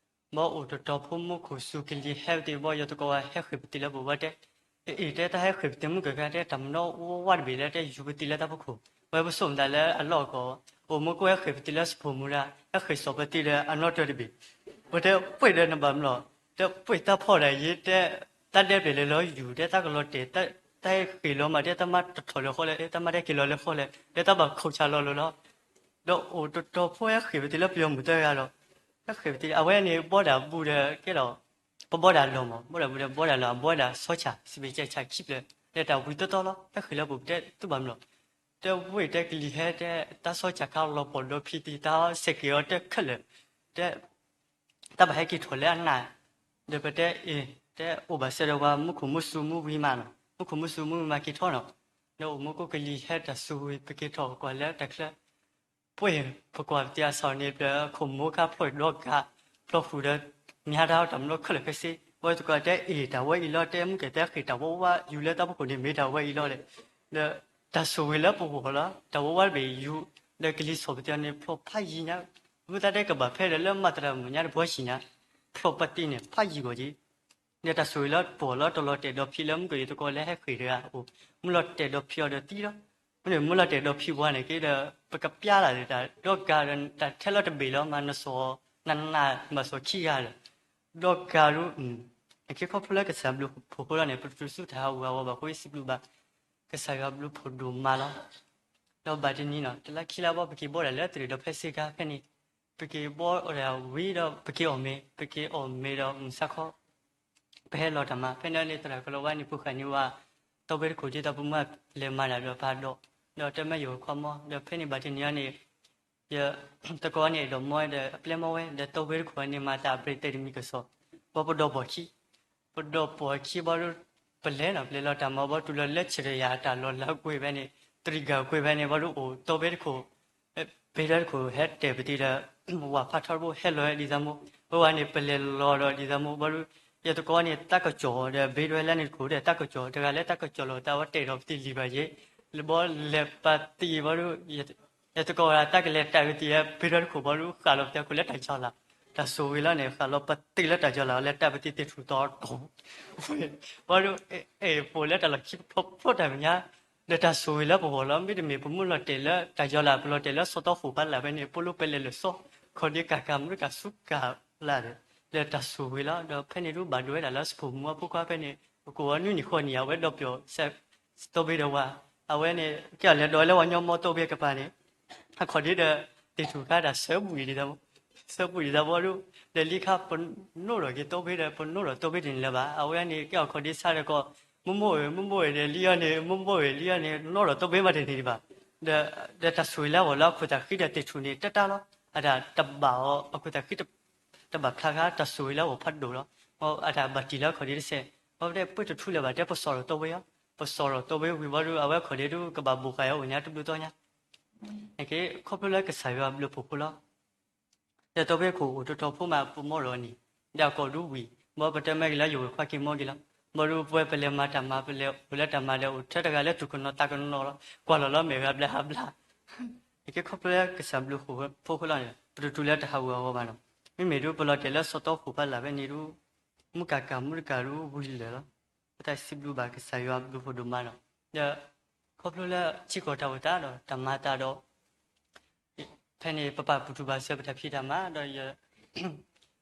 အိၣ်တတီၤဖိမူခိၣ်စူၤကလံၤဟဲပသံးဘီ ယသကိးဝဲဟဲဃ့ၢ်ပသံးလၢပဝဲတဲ, အ့ၣ်တဲတၢ်ဟဲဃ့ၢ်ပသံးမုၢ်ကဂၤတဲ တၢ်မနီၣ်ဝါတဘ့ၣ်လၢတဲယူၤပသံးလၢတၢ်ဖီခိၣ်, ဝဲပဆိကမိၣ်သးလၢအလီၢ်ကီၢ်, အိၣ်မူကအိၣ်ဟဲဃ့ၢ်ပသံးလၢစဖိမူဒါ, ဟဲဃ့ၢ်စီၣ်ပသံးဒီးအနီၢ်တၢၤတဘ့ၣ်, ပတဲပှ့ၢ်ဒီးနဘၣ်မနီၣ်, တဲပှ့ၢ်တၢ်ဖီၣ်ဒၣ်ယဲတဲ တၢ်ဒဲးပျဲၤလၢလီၤယူၤ တဲတၢ်ကလီၤတဲာ်, တၢ်ဟဲဃ့ၢ်လီၤမး တဲတၢ်မၤတထီၣ်လၢဃီလဲၣ်, တၢ်မၤတဟဲက့ၤလီၤလၢဃီလဲၣ်, တဲတၢ်ဘၣ်ခိၣ်ဆါလီၤလၢလီၤ. ဒီးအိၣ်တတီၤဖိဟဲဃ့ၢ်ပတံၤလၢပယီၤမုၢ်သၢဂၤဒီး ဟဲဃ့ၢ်ပတံၤ အဝဲန့ၣ်ဘီဒၣ်ဘူးဒီးကဲဒီး ပဘီဒၣ်လီၤမး, ဘီဒၣ်ဘူးဒီးဘီဒၣ်လီၤ အဘီဒၣ်ဆီဆၣ် စံးဘ့ၣ်ကဲဆၣ်ခံဖျၢၣ် လၢတၢ်ဝံၤတီတီလီၤ. ဟဲဃ့ၢ်လၢပူၤပတဲတူၢ်ဘၣ်မးလီၤ. တဲဝဲတဲကလံၤဟဲ တဲတၢ်ဆီဆၣ်ခါလီၤပှီၢ်ဒီဖံတံၤ တၢ်စဲးက့ၤအီၤတဲခဲလၢာ်, တဲ တၢ်ဘၣ်ဟဲက့ၤထီၣ်လၢအနၢ်, ဒီးပတဲအ့ၣ် တဲအိၣ်ဘၣ်စၢၤဒီးပှၤမူခိၣ်မူစူၤမူဝံၤမးနီၤ, မူခိၣ်မူစူၤမူဝံၤမးက့ၤထီၣ်နီၤ, ဒီးအိၣ်မူကိးကလံၤဟဲတၢ်စူၤဝံၤ ပက့ၤထီၣ်ကွၢ်လၢတၢ်ချၢ ပှ့ၢ် ပကွၢ်ပတံၤအဆီၣ်န့ၣ် ပခိၣ်မိၢ်ခါဖျီၣ်ဒီဂၤ ဖျီၣ်ဃုာ်ဒီး မၤတၢ်တၢ်မနီၢ်ခဲလၢာ်ခဲဆ့, ဝဲသကိးတဲအ့ၣ်တၢ်ဝဲအံၤလီၤ, တဲမူကဲတဲဃ့ၢ်တၢ်ဝဲဝါယူၤလၢတၢ်ဖီခိၣ်န့ၣ် မ့ၢ်တၢ်ဝဲအံၤလီၤဒီး ဒီးတၢ်ဆိၣ်ဂ့ၤလၢပဂီၢ်လီၤ. တၢ်ဝဲဝါတဘ့ၣ်ယူၤ ဒီးကလံၤဆီၣ်ပတံၤန့ၣ် ဖျီၣ်ဖးယံၤညါ, ဝံသးတဲကဘၣ်ဖဲဒီးလၢမၤသရၣ်မုၣ်ညါတဘျီဆံညါ, ဖျီၣ်ပတံၤန့ၣ် ဖးယံၤဂီၢ်က့ၤ ဒီးတၢ်ဆိၣ်ဂ့ၤလၢပဂီၢ်လီၤ. တလီၤတဲာ်ဒီးဖံးလၢမူကဲယသကိးလၢဟဲဃ့ၢ်တဂၤအအိၣ်, မ့ၢ်လီၤတဲာ်ဒီးဖံးအီၤဒီးသံလီၤ. မ့ၢ်န့ၣ်မ့ၢ်လီၤတဲာ်ဒီးဖံးပှၤန့ၣ်က့ဒီး ပကပျၢ်လၢ်ဒီးတၢ်ဒီဂၤဒီး တၢ်ထဲလီၤတဘ့ၣ်လီၤ မၤနစီၤ နနၢ်မၤစီၤခံဂၤဒီး ဒီဂၤဒု နခ့ခီဖျိလၢကစၢ်ဘျုးဖှိၣ်ဖိလီၤန့ၣ် ပတတုၤဆူတၢ်ဟးဂူာ်ဟးဂီၤဘၣ်အဃိ ယစံးဘျုးဘၣ် ကစၢ်ယွၤဘျုးဖှိၣ်ဒိၣ်မးလီၤ. ဒီးဘၣ်တနံၤနီၤ တလါခံလါဘီ ပက့ၤဘီဒၣ်လၢသရ့ၣ်ဒီးဖဲစ့ကၤဖဲန့ၣ်, ပက့ၤဘီဒၣ်ဝံၤဒီး ပက့ၤအီၣ်မ့ၤ, ပက့ၤအီၣ်မ့ၤဒီးမုၢ်ဆါခီ ပဟဲလီၤတၢ်မၤ, ဖဲန့ၣ်န့ၣ် သရၣ်ကလီၤဝါန့ၣ် ပဃၣ်န့ၢ်ဝဲ တီဘ့တခိၣ် ဒ်သိးပမ့ၢ်လဲၤမၤတၢ်ဒီးပဟးဒီး, ဒီးတဲမ့ၢ်ယိၤခွါမီၢ်, ဒီးဖဲန့ၣ်ဘၣ်တနံၤအံၤန့ၣ် ယသကိးန့ၣ်ဒီးမီၢ်ဒီးအပျဲၢ်မီၢ်ဝဲ ဒီးတီဘ့တခိၣ်န့ၣ် မၤတၢ်အပြ့ၤတဲတမံၤကစီၣ်, ဘီပဒီးပိာ်ခံ ပဒီးပိာ်ခံဘီဒု ပလဲၤနီၤ ပလဲၤလီၤတၢ်မၤဘီတုၤလီၤလၢဆဲးတယၤတၢ်လီၢ်လၢအကွ့ၢ်ဖဲန့ၣ် တရံးကၤကွ့ၢ်ဖဲန့ၣ် ဘီဒုအိၣ်တီဘ့တခိၣ် ဘ့ဒၢတခိၣ်ဟဲတဲာ်ပတံၤဒီး ဝၤဖးထီတဘိဟဲလီၤဝဲဒ်သိးမိၢ်, ဝဲဝဲန့ၣ် ပလဲၤလီၤဒီးဒ်သိးမိၢ် ဘီဒု ယသကိးန့ၣ် တၢ်ကစီၣ်ဒီးဘ့ဒၢလၢန့ၣ်တခိၣ်ဒီး တၢ်ကစီၣ်တဂၤလၢတၢ်ကစီၣ်လီၤ တၢ်ဝဲတဲာ်ဒီးပတံၤလံၤဘၣ်ယ့ၣ်, လၢဘီလဲၤပာ်တံၤဘီဒု ယသကိးဝဲဒၣ်တၢ်ကလဲၤတၢ်ကတံၤ ဘ့ဒၢတခိၣ်ဘီဒု ဃၣ်လီၤပတံၤခိၣ်လၢတၢ်ကၠီလၤ, တၢ်ဆိၣ်ဂ့ၤလီၤန့ၣ် ဃၣ်လီၤပတံၤလၢတၢ်ကၠီလၤ လဲၤတၢ်ပတံၤသ့ၣ်ထူၣ်တီတီ ဘီဒု အဲၣ်ပိာ်လၢတၢ်လီၢ်ခံဖျိဖျိတၢ်မဲာ်ညါ ဒီးတၢ်ဆိၣ်ဂ့ၤလၢပဂီၢ်လီၤ. မ့တမ့ၢ်ပမုၢ်လီၤတဲာ်လၢတၢ်ယီၤလၤ ပလီၤတဲာ်လၢစီတီခိၣ်ဖးလၢ်ဖဲန့ၣ် ပလိပလဲၤလၢာ်စီ ခီၣ်ဒ့ကၤကၤမုၢ်တကၤဆူကၤလၢ်ဒီး လၢတၢ်ဆိၣ်ဂ့ၤလီၤ. ဒီးဖဲန့ၣ်ဒုဘၣ်ဒိဝဲဒၣ်လၢစဖိမူအဖိခွါဖဲန့ၣ် ပကိးအီၤနွံနံၣ်ဃိးနံၣ် အဝဲဒီးပျီၢ်စဲး စီတီဘ့ဒီးဝၤ အဝဲန့ၣ် ကဲအီၤလဲၤဒီးလၢဝၤညီမီတီဘ့ကပၤန့ၣ် အခီၣ်ဒ့ဒီး တ့ၢ်ထူၣ်ခါတၢ်ဆၢဘှံးဒ်သိး ဆၢဘှံးဒ်သိးဘီဒု ဒီးလံခါပနီၣ်ဒီးက့ၤတီဘ့ဒီး ပနီၣ်ဒီးတီဘ့တန့ၢ်လၢၤဘၣ်. အဝဲန့ၣ် ကဲအီၤခီၣ်ဒ့ဆါဒီးကီး မိၢ်မိၢ်ဧၢ မိၢ်မိၢ်ဧၢ ဒီးလံအီၤန့ၣ် မိၢ်မိၢ်ဧၢ လံအီၤန့ၣ် နီၣ်ဒီးတီဘ့မးတန့ၢ်ဒံးဘၣ်. ဒီးတၢ်ဆိၣ်ဂ့ၤလၢအဂီၢ်လၢအခိၣ်သးဃံဒီးတ့ၢ်ထူၣ်န့ၣ် တၢ်တၢ်လီၤ. အတၢ်တဘၣ်အီၤ အခိၣ်သးဃံ တဘၣ်ဖျါဃါ တၢ်ဆိၣ်ဂ့ၤလၢအဂီၢ်ဖးဒိၣ်လီၤ. အတၢ်ဘၣ်တံၢ်လၢအခီၣ်ဒ့တစဲး ဘီတဲပှ့ၤတထူလၢၤဘၣ် တဲပစီၣ်ဒီးတီဘ့အီၤ ပစီၣ်ဒီးတီဘ့ဝံၤဘီဒု အဝဲခီၣ်ဒ့ဒုကဘၣ်ဘိၣ်ဃာ်အီၤအိၣ်ညါတဘျုးတီညါ ခီဖျိလၢကစၢ်ယွၤဘျုးဖှိၣ်ဖိလီၤ. ဒီးတီဘ့ခိၣ်အိၣ်တတီၤဖိမး ပမီၢ်ဒီးန့ၣ် ဒီးအကိာ်ဒုဝံၤ ဘီပတဲမ့ၢ်ဂ့ၤလၢယိၤဝဲခွါက့ၤမီၢ်က့ၤလီၤ. ဘီဒုပဝဲပလဲၤမၤတၢ်မၤ ပလဲၤအိၣ်လၢတၢ်မၤဒီးအိၣ်ထဲတဂၤလၢတူၢ်ကနီၤသးကနီၤလီၤ. ကွၢ်လီၤလီၤမဲာ်ဂၤဘျါဟးဘျါ ခီဖျိလၢကစၢ်ဘျုးဖှိၣ်ဖိဃိလီၤန့ၣ် ပတတုၤလၢတၢ်ဟးဂူာ်ဟးဂီၤဘၣ်နီၤ. မ့မ့ၢ်ဒုပလီၤတဲာ်လၢစီတီခိၣ်ဖးလၢ်ဖဲန့ၣ်ဒု မူကၤကၤမူတကၤဒုဝံၤလၢာ်လီၤ. ပတၢ်စံးဘျုးဘၣ်ကစၢ်ယွၤဘျုးဖှိၣ်ဒိၣ်မးနီၤ. ဒီး ခီဖျိလၢထံကီၢ်တၢ်အိၣ်သးဒီးတၢ်မၤအသးဒီး ဖဲန့ၣ်ပပာ်ပတုာ်ဘၣ်စၢၤပတၢ်ဖံးတၢ်မၤဒီး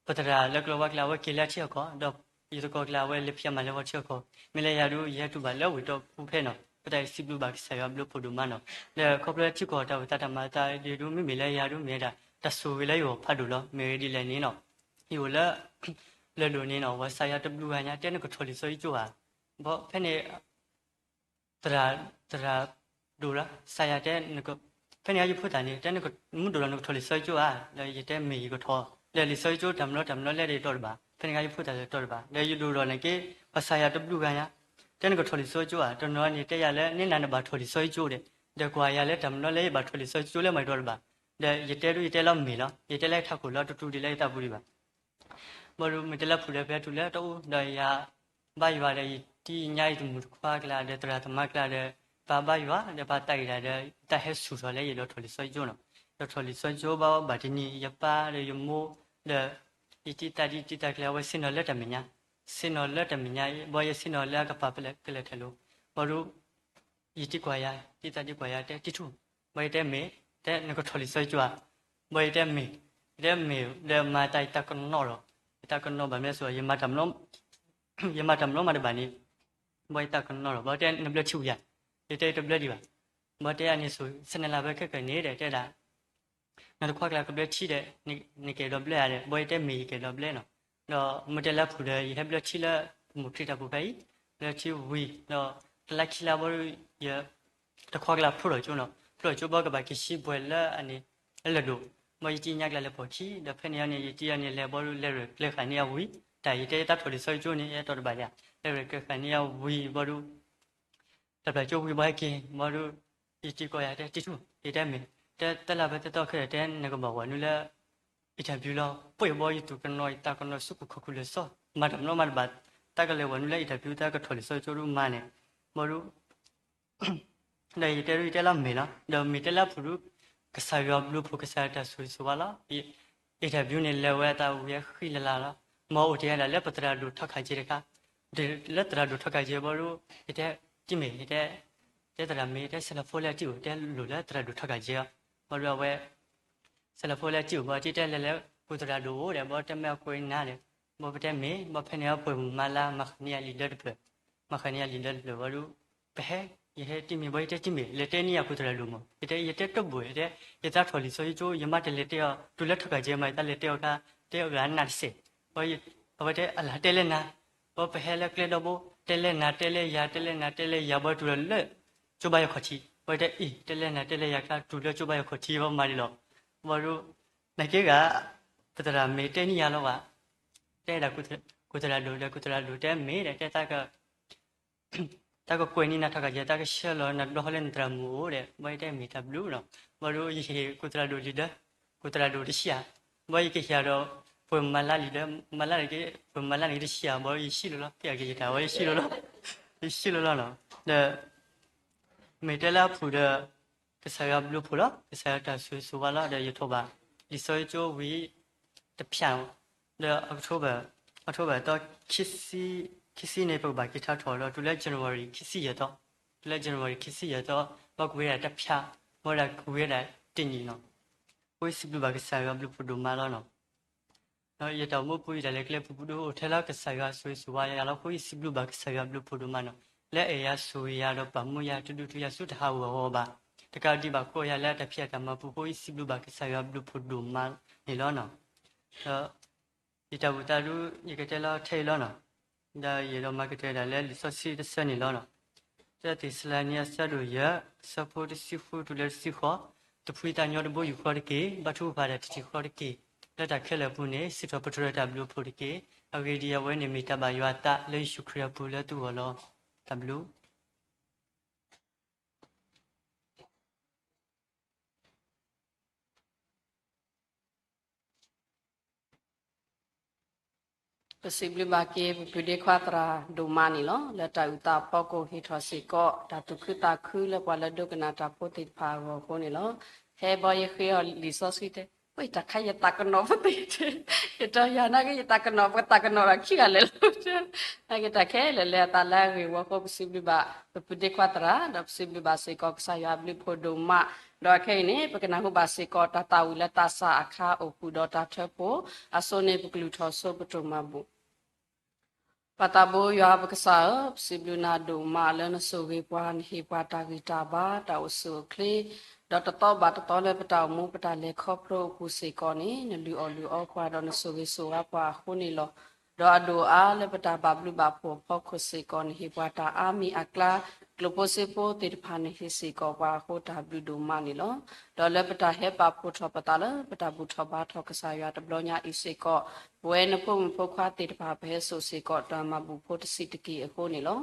ပသရၣ်လၢကျိၤဝါကျါ အဝဲက့ၤလၢထံအကီၢ် ဒီးယသကိးကျါ အဝဲလဲၤဖံးအမၤလၢဝဲထံအကီၢ် မ့ၢ်လၢယၤဒု ယဟဲတူၢ်ဘၣ်လၢဝ့ၢ်တီပူၤဖဲနီၤ ပတၢ်စံးဘျုးဘၣ်ကစၢ်ယွၤဘျုးဖှိၣ်ဒိၣ်မးနီၤ. ဒီးခီဖျိလၢထံကီၢ်တၢ်အိၣ်သးတၢ်မၤအသးဒု မ့မ့ၢ်လၢယၤဒု မ့ၢ်ဝဲဒၣ် တၢ်ဆိၣ်ဂ့ၤလၢယဂီၢ်ဖးဒိၣ်လီၤ. မ့ၢ်ဝဲဒ်လဲၣ်န့ၣ်နီၤ ယအိၣ်လၢ လၢၢ်ဒိၣ်န့ၣ်နီၤ ပှၤစးယၤတဘျုးဂၤညါ တဲနကထီၣ်လံာ်စီဆှံကၠိဧါ. ဘီဖဲန့ၣ် သရၣ် သရၣ်ဒိၣ်လီၤ စးယၤတဲ ဖဲန့ၣ်အယဖိသၣ်န့ၣ် တဲနကမုၢ်ဒိၣ်လီၤ နကထီၣ်လံာ်စီဆှံကၠိဧါ. ဒီးယတဲမ့ၢ်ယကထီၣ် ဒီးလံာ်စီဆှံကၠိတၢ်မလီတၢ်မလီလဲၣ်ဒီးတီတဘၣ် ဖဲန့ၣ်အယဖိသၣ်ဒီးတီတဘၣ် ဒီးယဒိၣ်ဒီးန့ၣ်က့ ပှၤစးယၤတဘျုးဂၤညါ တဲနကထီၣ်လံာ်စီဆှံကၠိဧါ. တနီၤန့ၣ်တဲယၤလၢ န့ၢ်နၤနဘၣ်ထီၣ်လံာ်စီဆှံကၠိဒီး ဒီးကွၢ်ယၤလၢတၢ်မလီလၢယဘၣ်ထီၣ်လံာ်စီဆှံကၠိလၢမၤယတီတဘၣ် ဒီးယတဲဒု ယတဲလီၤမ့ၢ်လီၤ ယတဲလၢထးခိၣ်လီၤ တတူၢ်ဒံးလၢယသးပူၤဒံးဘၣ် ဘီဒု မ့ၢ်တဲလၢဖုၣ်ဒီးဖဲတူၢ်လၢတအိၣ် ဒီးယၤဘါယွၤဒီးယတံၤညါယတမုၣ်တခွါကျါ ဒီးသရၣ်သမါကျါဒီး ပၢ်ဘါယွၤဒီးပၢ်သးဂ့ၤတၢ်ဒီး တၢ်ဟဲဆူၣ်ထီၣ်လၢယဒီးထီၣ်လံာ်စီဆှံကၠိနီၤ. ဒီးထီၣ်လံာ်စီဆှံကၠိဘၣ်ဘၣ်တနံၤ ယပၢ်ဒီးယမိၢ် ဒီး ယတံၤသးဒ်တံၤသးကျါ အဝဲဆ့ၣ်နီၤလၢတၢ်မဲာ်ညါ ဆ့ၣ်နီၤလၢတၢ်မဲာ်ညါ ဘီယဆ့ၣ်နီၤလၢအကပၤပလဲကလဲၤထၢၣ်လိၤ ဘီဒု ယတံၤကွၢ်ယၤ တံၤသးဒ်ကွၢ်ယၤ တဲတံၤထူၣ် ဘီယတဲမ့ၢ် တဲနကထီၣ်လံာ်စီဆှံကၠိဧါ. ဘီယတဲမ့ၢ် ယတဲမ့ၢ် ဒီးမၤတၢ်ယတၢ်ကနီၣ်လီၤ ယတၢ်ကနီၣ်ဘၣ်မနုၤလဲၣ် ယမၤတၢ်မလီ ယမၤတၢ်မနီမၤတဘၣ်န့ၣ် ဘီယသးကနီၤလီၤ, ဘီတဲနဘျၢထံဝံၤဧါ, ယတဲယတဘျၢဒံးဘၣ်, ဘီတဲအန့ၣ်ဆိ ဆဲးနဲၣ်လၢ်ဖဲခဲကနံၣ်ဒီး တဲဒၣ် နတခွါကျါကဘျၢထံဒီး နကအဲၣ်ဒိးဘျၢဧါဒီး ဘီယတဲမ့ၢ်ယကအဲၣ်ဒိးဘျၢနီၤ, ဒီးမ့ၢ်တဲလၢအဖုၣ်ဒီး ယဟဲဘျၢထံလၢ ပမိၢ်ခရံာ်တၢ်ပူၤဖဲအံၤ, ဘျၢထံဝံၤ ဒီးတလါခံလါဘီဒုး ယ တခွါကျါဖျိထီၣ်ကၠိနီၤ, ဖျိထီၣ်ကၠိဘီကဘၣ်က့ၤဆံးပှဲၤလၢအန့ၣ် အလၢၢ်ဒိၣ်, ဘီယတံၢ်ညါကျါလဲၤပိာ်ခံ, ဒီးဖဲန့ၣ်အန့ၣ် ယတံၢ်အန့ၣ်လဲၤဘီဒုး လဲၤရဲၣ်ကျဲၤဃာ်န့ၢ်အဝံၤ, တၢ်ယတဲယသးထီၣ်လံာ်စီဆှံကၠိန့ၣ် ယအဲၣ်တီတဘၣ်ယၤ, လဲၤရဲၣ်ကျဲၤဃာ်န့ၢ်အဝံၤဘီဒုး တၢ်ဖျၢၣ်ကၠိဝံၤဘီဟဲက့ၤ ဘီဒုး ယတံၢ်ကိးယၤတဲ တံၢ်ထူၣ် ယတဲမ့ၢ်, တဲတၢ်လၢဖဲသၢသီခဲဒီး တဲနကဘၣ်ဝဲနုာ်လၢ interview လီၤ, ပှ့ၢ်ဘီယသူၣ်ကနီၤ ယသးကနီၤ ဆူခိၣ်ခီၣ်ခိၣ်လၢာ်စီ, မၤတၢ်မနီမၤတဘၣ်, တၢ်ကလဲၤဝဲနုာ်လၢ interview တၢ်ကထီၣ်လံာ်စီဆှံကၠိဒုးမၤန့ၣ်, ဘီဒုး ဒီးယတဲဒုးယတဲလၢမ့ၢ်လီၤ, ဒီးမ့ၢ်တဲလၢအဖုၣ်ဒုး ကစၢ်ယွၤဘျုးဖှိၣ် ကစၢ်ယွၤတၢ်ဆိၣ်ဂ့ၤဆိၣ်ဝါလီၤ, interview န့ၣ် လဲၤဝဲအသးဝံၤအဃံလၤလၤလီၤ, မ်အအိၣ်တ့ၢ်ဝဲဒၣ်လၢပသရၣ်ဒိၣ်ထီခးက့တခါ, လၢသရၣ်ဒိၣ်ထီခးက့ဘီဒုး ယတဲ တံၢ်မ့ၢ် ယတဲ တဲသရၣ်မ့ၢ် ယတဲ ဆဲးလီၤဖိလၢအတံၢ်အိၣ် တဲလိၣ်လၢသရၣ်ဒိၣ်ထီခးက့အီၤ, ဘီဒုးအဝဲ ဆဲးလီၤဖိလၢအတံၢ်အိၣ် ဘီတံၢ်တဲလဲၤလၢ ကူၣ်သရၣ်ဒိၣ်အိၣ်ဒီး ဘီတဲမ့ၢ်အကွဲးနၤဒီး ဘီပတဲမ့ၢ် ဘီဖဲန့ၣ်အပှဲၤမုၢ်မၤလါ မၤဃာ်န့ၢ်ယၤလံာ်ဒၢတဖျၢၣ်, မၤဃာ်န့ၢ်ယၤလံာ်ဒၢတဖျၢၣ် ဘီဒုး ပဟဲ ယဟဲတံၢ်မ့ၢ် ဘီယတဲတံၢ်မ့ၢ် လဲၤတဲန့ၢ်ယၤကူၣ်သရၣ်ဒိၣ်မး ယတဲ ယတဲတဘိ ယတဲ ယသးထီၣ်လံာ်စီဆှံကၠိ ယမါတလဲၤတဲအီၤ တုၤလၢထီၣ်ကးကဲမး ယသးလဲၤတဲအီၤခါ တဲအဂၤနးတစဲး, ဘီ အဝဲတဲအလၢ်တဲလဲၣ်နၤ, ဘီပဟဲလၢကျဲဒီဘိ တဲလဲၣ်နၤ တဲလဲၣ်ယၤ တဲလဲၣ်နၤ တဲလဲၣ်ယၤ ဘီတုၤလီၤလၢ ကၠိဘါယခီၣ်ထံး, ဘီယတဲအံၤ တဲလဲၣ်နၤ တဲလဲၣ်ယၤခါ တုၤလၢကၠိဘါယခီၣ်ထံး ဘီမၤဒ်လီၤ, ဘီဒုး နက့ဂၤ ပသရၣ်မ့ၢ်တဲန့ၢ်ယၤလီၤဘၣ်, တဲဒၣ် ကူၣ်သရၣ်ဒိၣ်ဒီး ကူၣ်သရၣ်ဒိၣ်တဲမ့ၢ်ဒီး တဲ တၢ်ကကွဲးန့ၢ်နၤထီၣ်ကးယဲ တၢ်ကဆှၢလီၤနၤတဘျီဃီလၢနသရၣ်မုၣ်အိၣ်ဒီး ဘီယတဲမ့ၢ်တၢ်ဘျုးနီၤ, ဘီဒုးယဟ့ၣ်ကူၣ်သရၣ်ဒိၣ်လံာ်ဒၢ, ကူၣ်သရၣ်ဒိၣ်တဆံဧါ, ဘီယကဟ့ၣ်ဒီး ပှဲၤမၤလါလံာ်ဒၢ, မၤလါန့ၣ်က့ ပှဲၤမၤလါန့ၣ်က့တဆံဧါ, ဘီယဆံးလီၤလီၤ, က့ၤက့ၤယတၢ် ဘီယဆံးလီၤလီၤ, ယဆံးလီၤလီၤနီၤ, ဒီး မ့ၢ်တဲလၢအဖုၣ်ဒီး ကစၢ်ယွၤဘျုးဖှိၣ်လီၤ, ကစၢ်ယွၤတၢ်ဆိၣ်ဂ့ၤဆိၣ်ဝါလီၤ, ဒီးယထိၣ်ဘၣ် လံာ်စီဆှံကၠိဝံၤ တဖၠၣ်, ဒီး October, October သီ ခံဆံန့ၣ် ပကဘၣ်က့ၤထါထီၣ်ဒီး တုၤလၢ January ခံဆံယဲၢ်သီ, တုၤလၢ January ခံဆံယဲၢ်သီ, ဘီကဝံၤဒၣ်တဖၠၣ်, ဘီဒၣ်ကဝံၤဒၣ်တနံၣ်နီၤ, ဃိစံးဘျုးဘၣ်ကစၢ်ယွၤဘျုးဖှိၣ်ဒိၣ်မးလီၤနီၤ. ဒီးယတၢ်အိၣ်မူပူၤ ယတၢ်လဲၤကျဲပူၤပူၤဒုး အိၣ်ထဲလၢကစၢ်ယွၤဆိၣ်ဂ့ၤဆိၣ်ဝါယၤလီၤ. အဃိယစံးဘျုးဘၣ်ကစၢ်ယွၤဘျုးဖှိၣ်ဒိၣ်မးနီၤ. လၢအဲၣ်ယၤဆိၣ်ဂ့ၤယၤဒီးပာ်မူယၤ တဒုးတုၤယၤဆူတဟးဂီၤအဂီၢ်ဘၣ်. တကးဒံးဘၣ် ကိးယၤလၢတၢ်ဖံးတၢ်မၤပူၤအဃိ ယစံးဘျုးဘၣ်ကစၢ်ယွၤဘျုးဖှိၣ်ဒိၣ်မးန့ၣ်လီၤနီၤ. ဒီး ယတၢ်ဘူၣ်တၢ်ဒူ ယကတဲလီၤထဲအံၤလီၤနီၤ. ဒီးယအဲၣ်ဒိးမၤကတၢၢ်ဒၣ်လၢလံာ်စီဆှံတဆၢန့ၣ်လီၤနီၤ. တၢသ့းစၤလနံ အဆၢဒိၣ်ယဲၢ် အဆၢဖိတဆံဃုတုၤလၢတဆံဃိး, တဖှံသးညီတဘိယူၢ်ဃီတက့ၢ်. ဘါထုကဖၣ်တၢ်တထံၣ်ဃီတက့ၢ်. လၢတၢ်ခဲလၢာ်အပူၤန့ၣ် စံးထီၣ်ပတြၢၤတၢ်ဘျုးဖှိၣ်တက့ၢ်. အဂ့ၢ်ဒ်အံၤ, အဝဲန့ၣ်မ့ၢ်တၢ်ဘၣ်ယွၤအသးလၢယ့ၣ်ၡူးခရံာ်အပူၤလၢသုဂီၢ်လီၤ. တၢ်ဘျုး ပစံးဘျုးဘၣ်က့ၤ ပပုၢ်ဒ့ခွါသရၣ်ဒိၣ်မးန့ၣ်လီၤ. လၢတၢ်အုၣ်သးဖီခိၣ်ဟ့ၣ်ထီၣ်စ့ၢ်ကီး တၢ်သူၣ်ခုသးခုလၢပှၤလၢဒိကနၣ်တၢ်ဖိသ့ၣ်တဖၣ်အဂီၢ်အဃိန့ၣ်လီၤ. ဟဲဘီယဃ့အီၤလံာ်စီဆှံတဲ, ဝဲတၢ်ခါယသးကနီၤပသ့ၣ်, ယတီယၤနာ်က့ ယသးကနီၤ ပသးကနီၤတၢ်ခံဂၤလၢာ်လီၤ. နာ်က့တၢ်ခဲလၢာ်လၢအသးလၢအဂ့ၢ်ဝီအဃိ ပစံးဘျုးဘၣ် ပပုၢ်ဒ့ခွါသရၣ် ဒီးပစံးဘျုးဘၣ်စ့ၢ်ကီး ကစၢ်ယွၤအဘျုးဖှိၣ်ဒိၣ်မး, ဒီးခဲအံၤန့ၣ် ပကနၢ်ဟူဘၣ်စ့ၢ်ကီး တၢ်သးဝံၣ်လၢသးစၢ်အခါအိၣ်ဃုာ်ဒီးတၢ်ထၢဖှိၣ်, အဆိန့ၣ် ပကလုၢ်ထီၣ်ဆိပတိၢ်မၤဘူၣ် ပၢ်သးဘိယွၤပကစၢ်ဧၢ, ပစံးဘျုးနၤဒိၣ်မးလၢနဆိၣ်ဂ့ၤပှၤ နဟ့ၣ်ပှၤတၢ်ဂံၢ်တၢ်ဘါ တၢ်အိၣ်ဆူၣ်အိၣ်ချ့, ဒီးတသီဘၣ်တသီလၢပတၢ်အိၣ်မူပတၢ်လဲၤခီဖျိအပူၤစ့ၢ်ကီးန့ၣ် နလုၢ်အီၣ်လုၢ်အီပှၤဒီးနဆိၣ်ဂ့ၤဆိၣ်ဝါပှၤအဃိန့ၣ်လီၤ. ဒီးအဒိၣ်အါလၢပတၢ်ဘၣ်ဘျုးဘၣ်ဖှိၣ်အဖီခိၣ်စ့ၢ်ကီး နဟ့ၣ်ပှၤတၢ်အါမံၤအကျါ, ကျိၣ်ဖိစ့ဖိသ့ၣ်တဖၣ်နဟ့ၣ်စ့ၢ်ကီးပှၤအဃိတၢ်ဘျုးဒိၣ်မးန့ၣ်လီၤ. ဒီးလၢပတၢ်ဟဲပာ်ဖှိၣ်ထီၣ်ပသးလၢပတၢ်ဘူၣ်ထီၣ်ဘါထီၣ်ကစၢ်ယွၤတဘျီညါအံၤစ့ၢ်ကီး, ပဝဲနဖိမုၣ်ဖိခွါသ့ၣ်တဖၣ် ပဟဲစိာ်စ့ၢ်ကီးတၢ်မၤဘူၣ်ဖိတဆံးတက့ၢ်အဃိန့ၣ်လီၤ.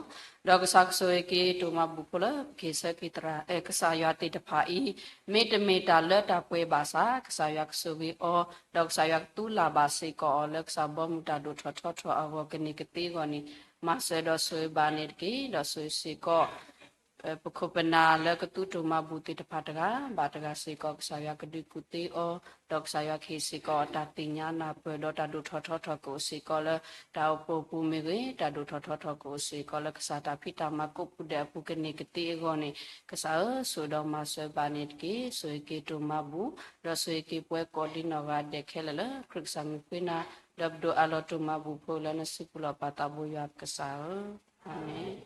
ဒီးကစၢ်ကဆိၣ်ဂ့ၤက့ၤတိၢ်မၤဘူၣ်ဖိလၢ ပကဟ့ၣ်ဆၢက့ၤသရၣ် ကစၢ်ယွၤသ့ၣ်တဖၣ်အံၤ, မ့တမ့ၢ်တၢ်လၢတၢ်ပှဲၤဘၣ်ဆၣ် ကစၢ်ယွၤကဆိၣ်ဂ့ၤအီၤ, ဒီးကစၢ်ယွၤကသူလၢ်ဘၣ်စ့ၢ်ကီးအီၤလၢကစၢ်ဘီမုၢ်တၢ်ဒိၣ်ထီၣ်ထီထီၣ်အဂီၢ် ကန့ၢ်ကသ့အဂီၢ်န့ၣ်, မၤစၢၤဒီးဆိၣ်ဂ့ၤဘၣ်န့ၣ်တက့ၢ်. ဒီးဆိၣ်ဂ့ၤစ့ၢ်ကီး ပခိၣ်ပနၢ်လၢကသူတိၢ်မၤဘူၣ်သ့ၣ်တဖၣ်တဂၤဘၣ်တဂၤစ့ၢ်ကီး ကစၢ်ယွၤကဒုးကူၣ်သ့အီၤ, ဒီးကစၢ်ယွၤကဟ့ၣ်စ့ၢ်ကီးအတၢ်သ့ၣ်ညါနၢ်ပၢၢ် ဒီးတၢ်ဒိၣ်ထီၣ်ထီထီၣ်ကအိၣ်စ့ၢ်ကီးလၢ တၢ်အိၣ်ဖှိၣ်အပူၤမ့ၢ်ဂ့ၤ, တၢ်ဒိၣ်ထီၣ်ထီထီၣ်ကအိၣ်စ့ၢ်ကီးလၢကစၢ်တၢ်ဖံးတၢ်မၤကိးပူၤဒဲးအပူၤကန့ၢ်ကသ့အဂီၢ်န့ၣ်, ကစၢ်ဧၢ, ဆိၣ်ဒီးမၤစၢၤဘၣ်န့ၣ်တက့ၢ်. ဆိၣ်ဂ့ၤက့ၤတိၢ်မၤဘူၣ်, ဒီးဆိၣ်ဂ့ၤက့ၤပှၤကိးဒံနီၢ်ဂၤဒဲးခဲလၢာ်လၢ ခရံာ်ကစၢ်မံၤဃ့နၤ ဒီးပဒိၣ်အးလီၤတိၢ်မၤဘူၣ်ဖိလၢနစုပူၤလီၤ ပၢ်သးဘိယွၤကစၢ်ဧၢ, အၤမ့ၣ်.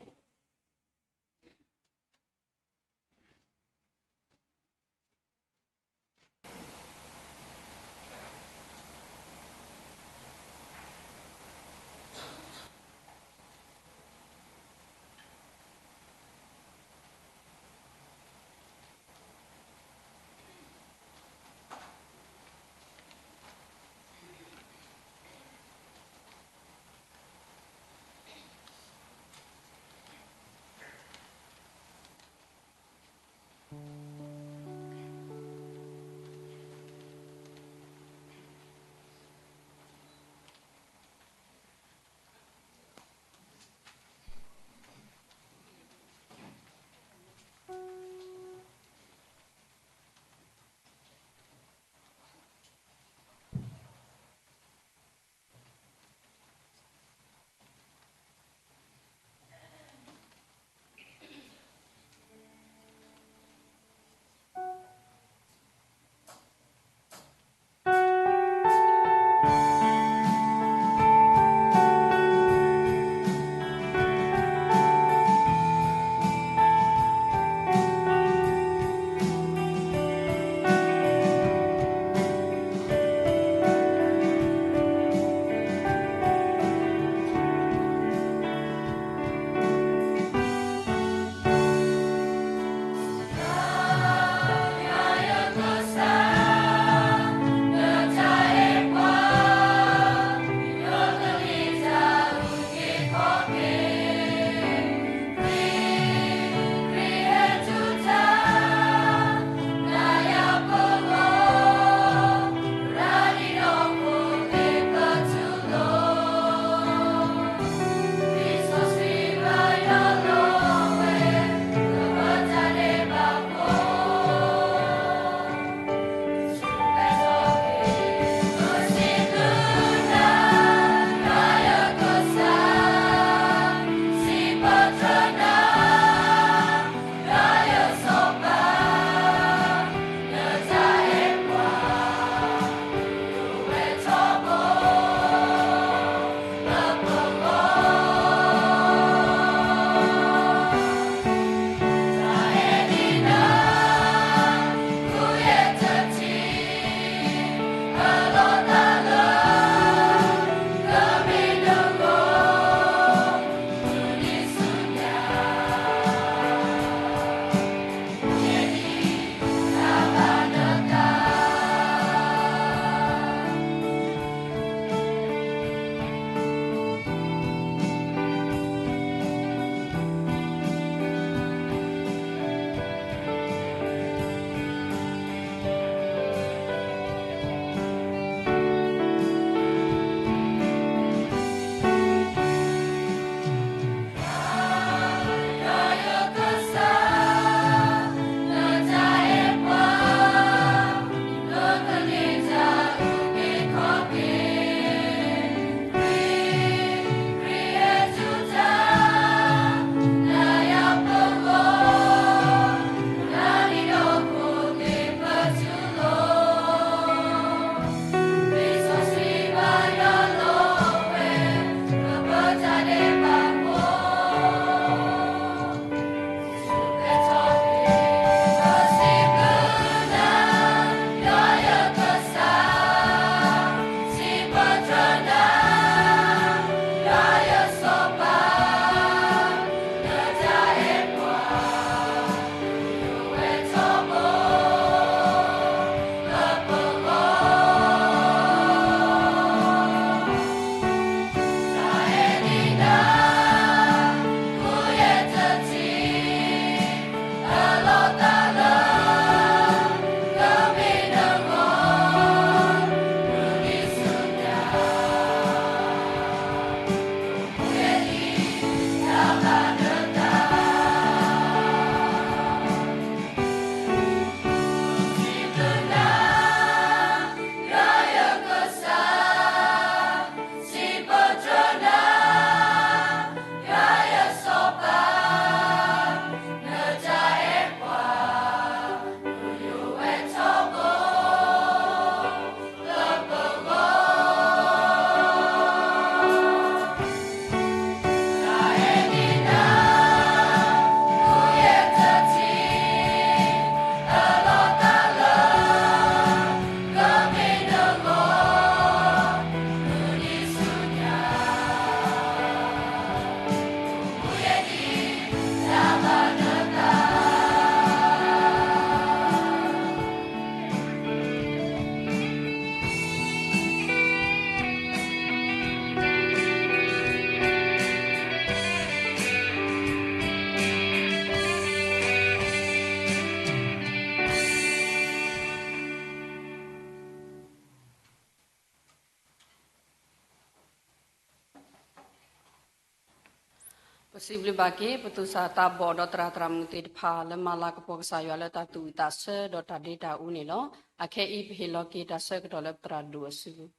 ပစံးဘျုးဘၣ်က့ၤ ပသူၣ်စၢ်သးဘီၣ်ဒီးသရၣ်သရၣ်မုၣ်သ့ၣ်တဖၣ် လၢမၤလၤကပီၤကစၢ်ယွၤလၢတၢ်သူၣ်ဝံၣ်သးဆၢဒီးတၢ်ဒ့တၢ်အူန့ၣ်လီၤ. အခဲအံၤ ပဟ့ၣ်လီၤက့ၤတၢ်ဆၢကတီၢ်လၢပသရၣ်ဒိၣ်အစုပူၤ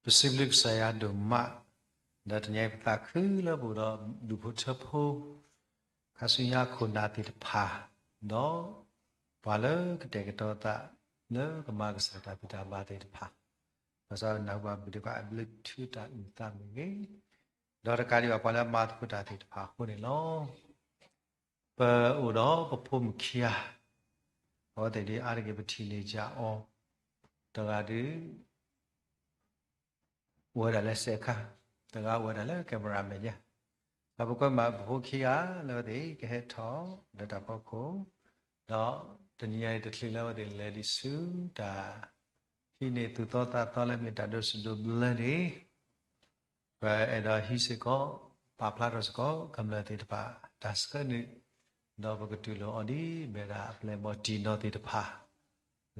ပစံးဘျုးကစၢ်ယွၤဒိၣ်မး, ဒီးတနံၤအံၤပသးခုလၢပအိၣ်ဒီးဒူၣ်ဖိထၢဖိ, ခါဆူညါခိၣ်နၢ်သ့ၣ်တဖၣ်, ဒီးပှၤလၢကတဲာ်ကတီၤသး လၢကမၤကစၢ်တၢ်ဖံးတၢ်မၤသ့ၣ်တဖၣ်, ဘၣ်ဆၣ်နၢ်ဟူဘၣ်ပဒုးကွၢ်အဘျုးထူတၢ်အုၣ်သးမ့ၢ်ဂ့ၤ, ဒီးတကးဒံးဘၣ်ပှၤလၢအမၤသကိးတၢ်သ့ၣ်တဖၣ်အဃိန့ၣ်လီၤ. ပအိၣ်ဒီးပဖိမုၣ်ခံဂၤ, အဝဲသ့ၣ်ဒ်အါတက့ၢ်ပထံၣ်န့ၢ်ယၤအီၤ, တဂၤဒုး အိၣ်ဝဲဒၣ်လၢစဲးခါ, တဂၤအိၣ်ဝဲဒၣ်လၢ camera မဲာ်ညါ, ဒီးပကွဲမးပဖိခံဂၤလၢအဝဲသ့ၣ်ကဟဲထီၣ်လၢတၢ်ဖီခိၣ်, ဒီးတနံၤညါအံၤတချုးလၢအဝဲသ့ၣ်လဲၤဒံးဆူတၢ် ဟံးန့ၢ်သူၣ်သီသးသီလၢမ့ၢ်တၢ်ဒိးစူၣ်ဒိးဘျၢန့ၣ် ပအဲၣ်ဒိးဟံးစ့ၢ်ကီး ပာ်ဖျါထီၣ်စ့ၢ်ကီး ကမျၢၢ်သ့ၣ်တဖၣ် တၢ်ဆှၢနုာ်, ဒီးပကတူၢ်လိာ်အီၤဒ်မ့ၢ်ဒၣ်အပျဲၢ်အဘီၣ်တံၢ်နီၢ်သ့ၣ်တဖၣ်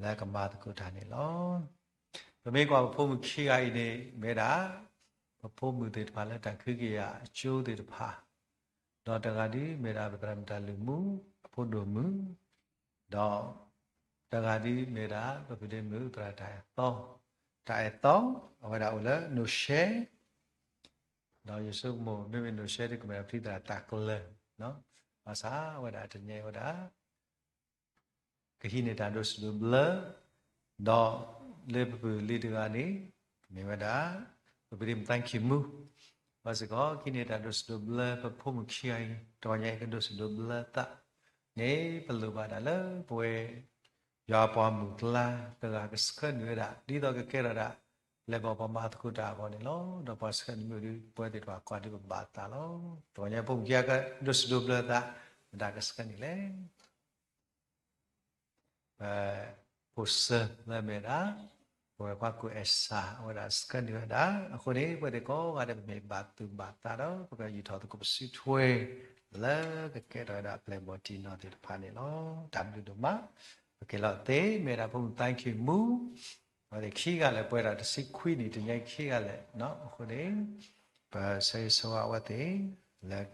လၢကမၤသကိးတၢ်န့ၣ်လီၤ. ပမ့ၢ်ကွၢ်ပဖိမုၣ်ခံဂၤအံၤန့ၣ် မ့ၢ်ဝဲဒၣ် ပဖိမုၣ်သ့ၣ်တဖၣ်လၢတၢ်ကဟုကယာ်အကၠိသ့ၣ်တဖၣ်, ဒီးတဂၤဒ်မ့ၢ်ဒၣ်ပသရၣ်မုၣ်တၢ်လုၢ်မူ အဖိဒိၣ်မုၣ်, ဒီး တဂၤဒ်မ့ၢ်ဒၣ် ပဖုဒ့မုၣ်သရၣ်တၢ်အဲၣ်သီ, တၢ်အဲၣ်သီ အဝဲဒၣ်အိၣ်လၢနိၣ်ရှဲ, ဒီးယဆိကမိၣ် မ့မ့ၢ်နိၣ်ရှဲဒ်ကမ့ၢ်ဒၣ်ဖံသရၣ်တၢ်ကျၢၤ, ဘၣ်ဆၣ်အဝဲဒၣ်တနံၤအံၤဝဲဒၣ် ကဟံးန့ၢ်တၢ်ဒိးစူၣ်ဒိးဘျၢ, ဒီးလၢပပုၢ်လံၤတဂၤန့ၣ် မ့ၢ်ဝဲဒၣ် ပဖုဒ့မုၣ်သၣ်ခံမူ, ဘၣ်စ့ၢ်ကီး ကဟံးန့ၢ်တၢ်ဒိးစူၣ်ဒိးဘျၢ ပဖိမုၣ်ခံဂၤအံၤ တဂီၤညါအံၤကဒိးစူၣ်ဒိးဘျၢသးန့ၣ် ပလိၣ်ဘၣ်ဒၣ်လၢပဝဲ ယွၤပှၤမုၣ်ကျါ တဂၤကဆှၢနုာ်ဝဲဒၣ် ဒ်သိးကကဲထီၣ်ဒၣ် ပျဲၢ်ဘီၣ်ပှၤမၤသကိးတၢ်အဂီၢ်န့ၣ်လီၤ. ဒီးပှၤဆှၢနုာ်မ့ၢ်ဒ်ပဝဲသ့ၣ်တဖၣ်ကွၢ်ဒ်ပဘၣ်သးလီၤ. တဂီၤညါအံၤ ဖိမုၣ်ခံဂၤကဒိးစူၣ်ဒိးဘျၢသး မတၤကဆှၢနုာ်လဲၣ်. ပဖိစၢၤလၢအမ့ၢ်ဝဲဒၣ် ပဝဲပှၤကူၣ်အဲၣ်စၢ် အဝဲဒၣ်ဆှၢနုာ်ဝဲဒၣ်. အဃိန့ၣ် ပဝဲသ့ၣ်ကိးဂၤဒဲးပမ့ၢ်ဘၣ်သူၣ်ဘၣ်သးဒီး ပကယူာ်ထီၣ်သကိးပစုထွဲ လၢကကဲထီၣ်ဝဲဒၣ်ပျဲၢ်ဘီၣ်တံၢ်နီၢ်သ့ၣ်တဖၣ်န့ၣ်လီၤ. တၢ်ဘျုးဒိၣ်မး. ပက့ၤလီၤသ့ မ့ၢ်ဝဲဒၣ်ဖိမုၣ်သၣ်ခံမူ အဝဲသ့ၣ်ခံဂၤလၢာ် ပှဲၤဒီးတဆံခွံနံၣ် တနံၤညါခံဂၤလၢာ် အဃိန့ၣ် ပဆၢဂ့ၤဆၢဝါအဝဲသ့ၣ် လၢ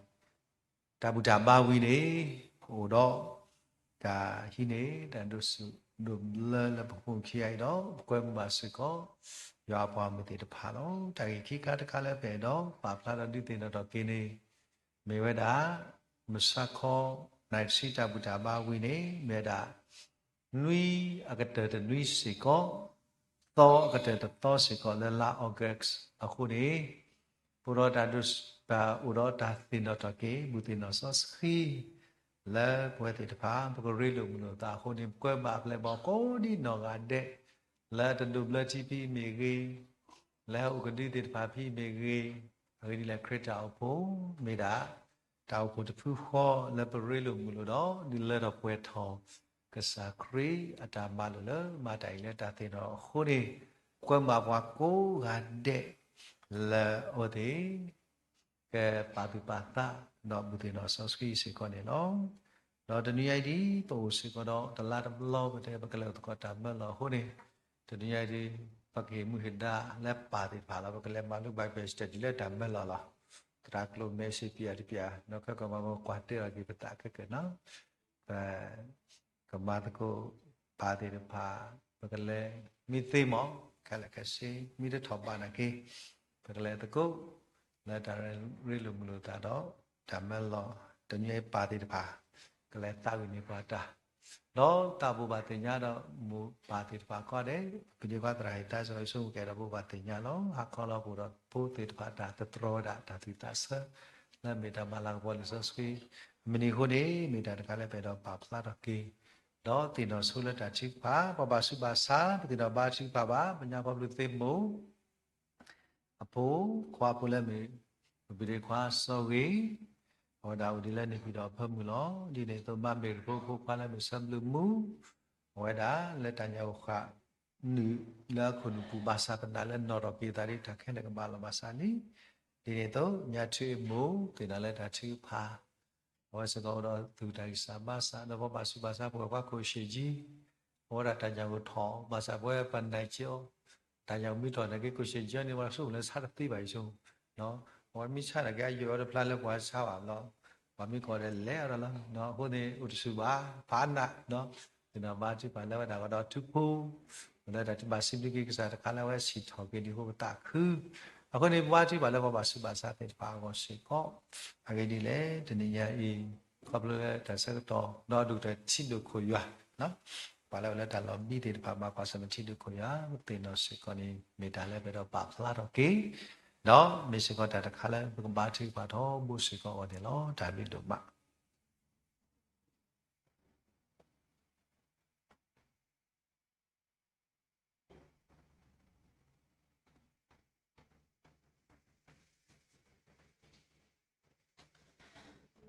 တၢ်ဘူၣ်တၢ်ဘါဝံၤန့ၣ် ပအိၣ်ဒီး တၢ်ဟံးန့ၢ် တၢ်ဒိးစူၣ်ဒိးဘျၢလၢပဖိမုၣ်ခံဂၤအံၤဒီး ပကွဲမုာ်ဘၣ်စ့ၢ်ကီး ယွၤအပှၤမုၢ်သ့ၣ်တဖၣ်လီၤ. တၢ်ဂ့ၢ်ခံခါတခါလၢပအဲၣ်ဒိး ပာ်ဖျါထီၣ်ဒုးသ့ၣ်နီၣ်ထီၣ်က့ၤန့ၣ် မ့ၢ်ဝဲဒၣ် မုၢ်ဆါခီ နၣ်ရံၣ်တဆံတၢ်ဘူၣ်တၢ်ဘါဝံၤန့ၣ် မ့ၢ်ဝဲဒၣ် နွံအကတၢၢ်တနွံစ့ၢ်ကီး, သီအကတၢၢ်တသီစ့ၢ်ကီးလၢလါ August အဃိန့ၣ် ပအိၣ်ဒီးတၢ်ဒိး ပအိၣ်ဒီးတၢ်သ့ၣ်နီၣ်ထီၣ်က့ၤ ဘူၣ်သ့ၣ်နီၣ်စီဆှံ လၢပဝဲသ့ၣ်တဖၣ် ပကရ့လိာ်မုာ်လိာ်သးအဃိန့ၣ် ပကွဲမးအပျဲၢ်ဘီၣ်ကိးဒံးနီၢ်ဂၤဒဲး လၢတဒိးဘျၢထံဖဲအံၤမ့ၢ်ဂ့ၤ, လၢဟဲအိၣ်ကဒုသ့ၣ်တဖၣ်ဖဲအံၤမ့ၢ်ဂ့ၤ, အဂ့ၢ်ဒ်လဲၣ် ခရံာ်တၢ်အိၣ်ဖှိၣ် မ့ၢ်ဒၣ် တၢ်အိၣ်ဖှိၣ်တဖုဃီလၢပရ့လိာ်မုာ်လိာ်ဒီး ဒုးလၢထီၣ်ပှဲၤထီၣ် ကစၢ်ခရံာ်အတၢ်မၤလိာ်လၢမၤတၢ်အံၤလၢတၢ်သ့ၣ်နီၣ်ထီၣ်အဃိန့ၣ် ကွဲမးပှၤကိးဂၤဒဲး လၢအဝဲသ့ၣ် ကပာ်သူၣ်ပာ်သးဒီးဘူၣ်သ့ၣ်နီၣ်စီဆှံစ့ၢ်ကီးန့ၣ်လီၤ. ဒီးတနံၤအံၤဒ် ပအိၣ်စ့ၢ်ကီးဒီးတလါတဘျီ ပတဲပကလဲၤအိၣ်သကိးတၢ်မၢလီၤအဃိန့ၣ် တနံၤအံၤဒ် ပကဟ့ၣ်မူဟ့ၣ်ဒါလၢပၢ်သ့ၣ်တဖၣ်လီၤ. ပကလဲၤမၤလိ Bible study လၢတၢ်မၢလီၤလီၤ. သရၣ်ကျိၣ်မဲာ်စ့ၢ်ပံယါတပံယါ နီၢ်ခဲကီၢ်မၤမူကွၢ်တဲလီၤက့ၤပသးခဲကနံၣ် ပကမၤသကိးပၢ်သ့ၣ်တဖၣ် ပကလဲၤ မ့ၢ်သ့မး ခဲလၢာ်ခဲဆ့ မ့ၢ်တထီၣ်ဘးနာ်က့ ပကလဲၤသကိး လၢတၢ်ရ့လိာ်မုာ်လိာ်သးဒီး တၢ်မၢလီၤ တနံၤအံၤပၢ်သ့ၣ်တဖၣ် ကလဲၤသးဝံၣ်န့ၢ်ပှၤတၢ် ဒီးတၢ်ဘိးဘၣ်သ့ၣ်ညါဒီး မိၢ်ပၢ်သ့ၣ်တဖၣ်ကိးဂၤဒဲး ပဒ့ခွါသရၣ်ဟ့ၣ်သါစၢ် ယဆိကမိၣ်ကဲဒီးဘိးဘၣ်သ့ၣ်ညါလီၤ. ဟါခီလီၤပအိၣ်ဒီးဖိသ့ၣ်တဖၣ်တၢ်သတြီဝဲဒၣ်တၢ်သူၣ်သးဆၢ လၢမ့ၢ်တၢ်မၤလၤကပီၤလံာ်စီဆှံ မုၢ်နံၤအဃိန့ၣ် မ့ၢ်တၢ်တခါလၢပအဲၣ်ဒိးပာ်ဖျါထီၣ်က့ၤ ဒီးသ့ၣ်နီၣ်ဆိလၢတၢ်ထုကဖၣ် ပှၤဘၣ်ဆူးဘၣ်ဆါ ပသ့ၣ်နီၣ်ဘါထုကဖၣ်ဘၣ် ပညါပှၤဘျုးသ့ၣ်မိၢ် အဖိခွါဖိလၢမ့ၢ် ပဒ့ခွါစီၤဂ့ၤ အဝဲဒၣ်အိၣ်ဒံးလၢန့ၣ်ဖံဒီးအဖၢမုၢ်လီၤ. ဒ်န့ၣ်အသိး မၤမ့ၢ်တဖိဖိခွါလၢမ့ၢ်ဆၢဘျုးမူ အဝဲဒၣ်လၢတၢ်ညၣ်အိၣ်ဃာ် နုာ်လၢအခိၣ်နူာ်ပူၤဘၣ်ဆၣ်သနာ်လၢနီၣ်ထီၣ်က့ၤသးဒ်တၢ်ခဲလၢာ်ကဘၣ်လီၤဘၣ်ဆၣ်လံ. ဒ်န့ၣ်အသိး ညၣ်ထူအ့ၣ်မိၢ် သ့ၣ်နီၣ်လၢတၢ်ထုကဖၣ် အဝဲစ့ၢ်ကီးအိၣ်ဒီးသူၣ်တၢ်ဂံၢ်စၢ်ဘါစၢ် ဒီးပှၤဘၣ်ဆူးဘၣ်ဆါ ပဝဲပှၤခိၣ်ဆံးကၠံ အဝဲဒၣ်တၢ်ညၣ်ကထီၣ် ဘၣ်ဆၣ်ပဝဲပနၢ်က့အီၤ, တၢ်ညၣ်ကမံထီၣ်နာ်က့ ကိၣ်စ့ၣ်ကၠီန့ၣ် ပှၤဆိကမိၣ်လၢဆါတသ့ဘၣ်အံၤဆိ, ပှၤမ့ၢ်ဆါနာ်က့ အယိာ်အီၤတဖျါလၢပှၤဆါဘၣ်လီၤ, ပှၤမ့ၢ်ကိးဒီးလဲၤအီၤဒီးလီၤ, အဃိန့ၣ် အိၣ်တဆူၣ်ဘၣ် ဖးနး, သ့ၣ်နီၣ်ဘါထုကဖၣ်လၢဝဲဒၣ်ကဒီးထူဖိ, လၢတၢ်ဘၣ်စံးဘျုးက့ၤကစၢ်တခါလၢအဝဲစံးထီၣ်က့ၤဒံးအဃိပသးခု, အဃိန့ၣ် ဘါထုကဖၣ်လၢပှၤဘၣ်ဆူးဘၣ်ဆါသ့ၣ်တဖၣ်အဂီၢ်စ့ၢ်ကီး, အဂ့ၢ်ဒ်လဲၣ် တနံၤညါအံၤ ခီဖျိလၢတၢ်ဆၢကတီၢ် ဒီးဒိၣ်ကတၢၢ်ထံဒိၣ်ခိၣ်ယွၤ ပှၤလၢအအိၣ်လၢတၢ်လီၢ်ဘံသ့ၣ်တဖၣ် ဘၣ်ကွၢ်ဆၢၣ်မဲာ်ထံဒိၣ်ခိၣ်ယွၤ ပသ့ၣ်နီၣ်စ့ၢ်ကီးန့ၣ် မ့ၢ်တၢ်လၢပအဲၣ်ဒိးပာ်ဖျါထီၣ်က့ၤ, ဒီးမ့ၢ်စ့ၢ်ကီးတၢ်တခါလၢပကဘါထုကဖၣ်ထီဘိစ့ၢ်ကီးအဂီၢ်န့ၣ်လီၤ. တၢ်ဘျုးဒိၣ်မး.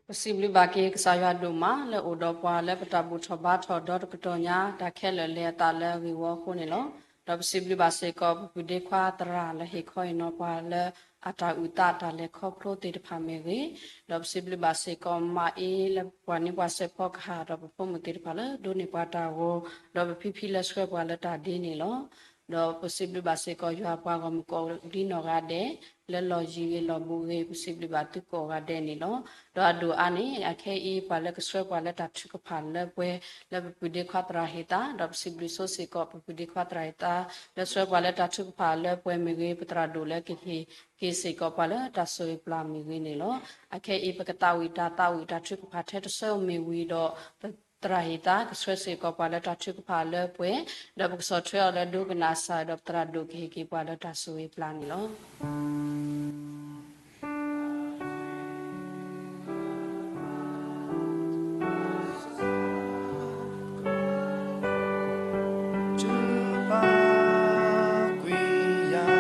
ပစံးဘျုးဘၣ်က့ၤကစၢ်ယွၤဒိၣ်မး လၢအိၣ်ဒီးပှၤလၢပတၢ်ဘူၣ်ထီၣ်ဘါထီၣ်ဒီတကတီၢ်ညါ တၢ်ခဲလၢာ်လဲၤအသးလၢအဂ့ၢ်ဝီအဃိန့ၣ်လီၤ. ဒီးပစံးဘျုးဘၣ်စ့ၢ်ကီး ပပုၢ်ဒ့ခွါသရၣ်လၢဟ့ၣ်ခီဟ့ၣ်နီၤပှၤလၢအတၢ်အုၣ်သးတၢ်လဲၤခီဖျိသ့ၣ်တဖၣ်မ့ၢ်ဂ့ၤ, ဒီးပစံးဘျုးဘၣ်စ့ၢ်ကီးမါအ့လၢပှၤန့ၢ်ပှၤစဲးဖီကဟၣ် ဒီးပဖိမုၣ်သ့ၣ်တဖၣ်လၢဒိးန့ၢ်ပှၤတၢ်ဂီၤ, ဒီးပဖံဖံလၢဆှၢပှၤလၢတၢ်ဒ့န့ၣ်လီၤ. ဒီးပစံးဘျုးဘၣ်စ့ၢ်ကီးယွၤပှၤဂီၢ်မုၢ်ကိးဒ်နီၢ်ဂၤဒဲး, လၢလီၢ်ယံၤဂ့ၤလီၢ်ဘူးဂ့ၤ ပစံးဘျုးဘၣ်သုကိးဂၤဒဲးန့ၣ်လီၤ. ဒီးအဒိၣ်အါန့ၣ် အခဲအံၤပှၤလၢကဆှၢပှၤလၢတၢ်ထုကဖၣ်လၢပှဲၤ လၢပပုၢ်ဒ့ခွါသရၣ်ဟ့ၣ်သး, ဒီးပစံးဘျုးဆိစ့ၢ်ကီး ပပုၢ်ဒ့ခွါသရၣ်ဟ့ၣ်သး လၢဆှၢပှၤလၢတၢ်ထုကဖၣ်လၢပှဲၤမ့ၢ်ဂ့ၤ, ပသရၣ်ဒိၣ်လၢကဟ့ၣ်က့ၤစ့ၢ်ကီးပှၤလၢတၢ်ဆိၣ်ဂ့ၤပျၢ်မ့ၢ်ဂ့ၤန့ၣ်လီၤ. အခဲအံၤပကသးဝံၣ်တၢ်သးဝံၣ်တၢ်ထုကဖၣ်ထဲတဆၢမ့ၢ်ဝံၤဒီး ပသရၣ်ဟ့ၣ်သးကဆှၢစ့ၢ်ကီးပှၤလၢတၢ်ထုကဖၣ်လၢပှဲၤ, ဒီးပကဆီၣ်ထွဲအီၤလၢဒိကနၣ်စၢ် ဒီးပသရၣ်ဒိၣ်ကဟ့ၣ်က့ၤပှၤလၢတၢ်ဆိၣ်ဂ့ၤပျၢ်န့ၣ်လီၤ. ထုကဖၣ်ကွံာ်ယၤ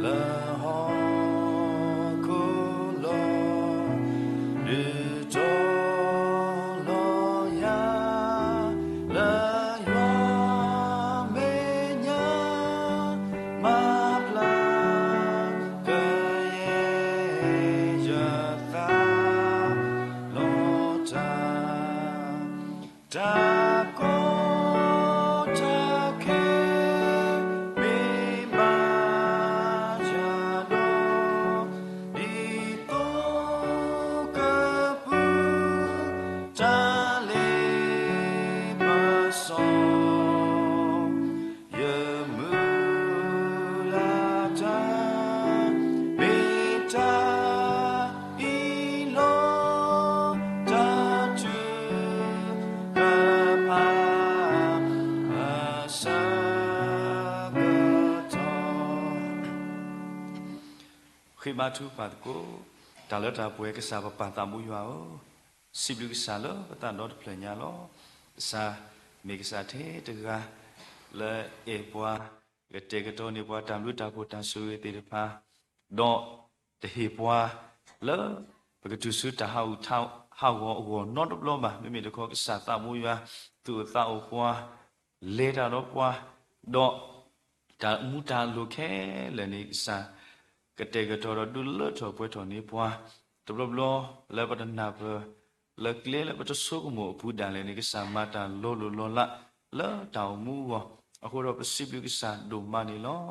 လၢဟီၣ်ခိၣ်လီၤ, ဒုးတီၤလီၤယၤ လၢယွၤမဲာ်ညါ မၤပျၢ်ကယဲၢ်ယသးလီၤတၢ် တၢ်ကီတၢ်ခဲ မ့ၢ်ဘၣ်ယၤဒီး ဒ်သိးကပူၤ တၢ်လဲၤပစီ ယမုၢ်လၢ်တၢ် မ့ၢ်တၢ်အံၤလီၤ တၢ်ထုကဖၣ် အဆၢကတီၢ် ဃ့ဘါထုကဖၣ်သကိး တၢ်လၢတၢ်ပှဲၤကစၢ်ပပၢ်သးဘိယွၤဧၢ, စံးဘျုးကစၢ်လၢပသးဒီတဖျၢၣ်ညါလီၤ. ကစၢ်မ့ၢ်ကစၢ်ထဲတဂၤ လၢအဲၣ်ပှၤ ကတဲာ်ကတီၤန့ၢ်ပှၤတၢ်ဘျုးတၢ်ဖှိၣ်တၢ်ဆိၣ်ဂ့ၤသ့ၣ်တဖၣ်, ဒီးတဟ့ၣ်ပှၤလၢ ပကတုၤဆူတၢ်ဟးဂူာ်ဟးဂီၤအဂီၢ်နီတဘျီဘၣ်. မ့မ့ၢ်တခီ ကစၢ်သးဘိယွၤ သူၣ်အိၣ်သးအိၣ်ပှၤ လဲၤတၢ်ဒီးပှၤ, ဒီးတၢ်မူတၢ်လိၤခဲလၢာ်န့ၣ် ကစၢ်ကတဲာ်ကတီၤဒီးဒုးလၢထီၣ်ပှဲၤထီၣ်န့ၢ်ပှၤ, တဘျီဘျီလၢပတနၢ်ပၢၢ် လၢကျဲလၢပတဆိကမိၣ်အပူၤဒၣ်လဲာ်န့ၣ် ကစၢ်မၤတၢ်လီၤလိၢ်လီၤလးလၢတၢ်အိၣ်မူအဂီၢ်, အဃိဒီးပစံးဘျုးကစၢ်ဒိၣ်မးန့ၣ်လီၤ.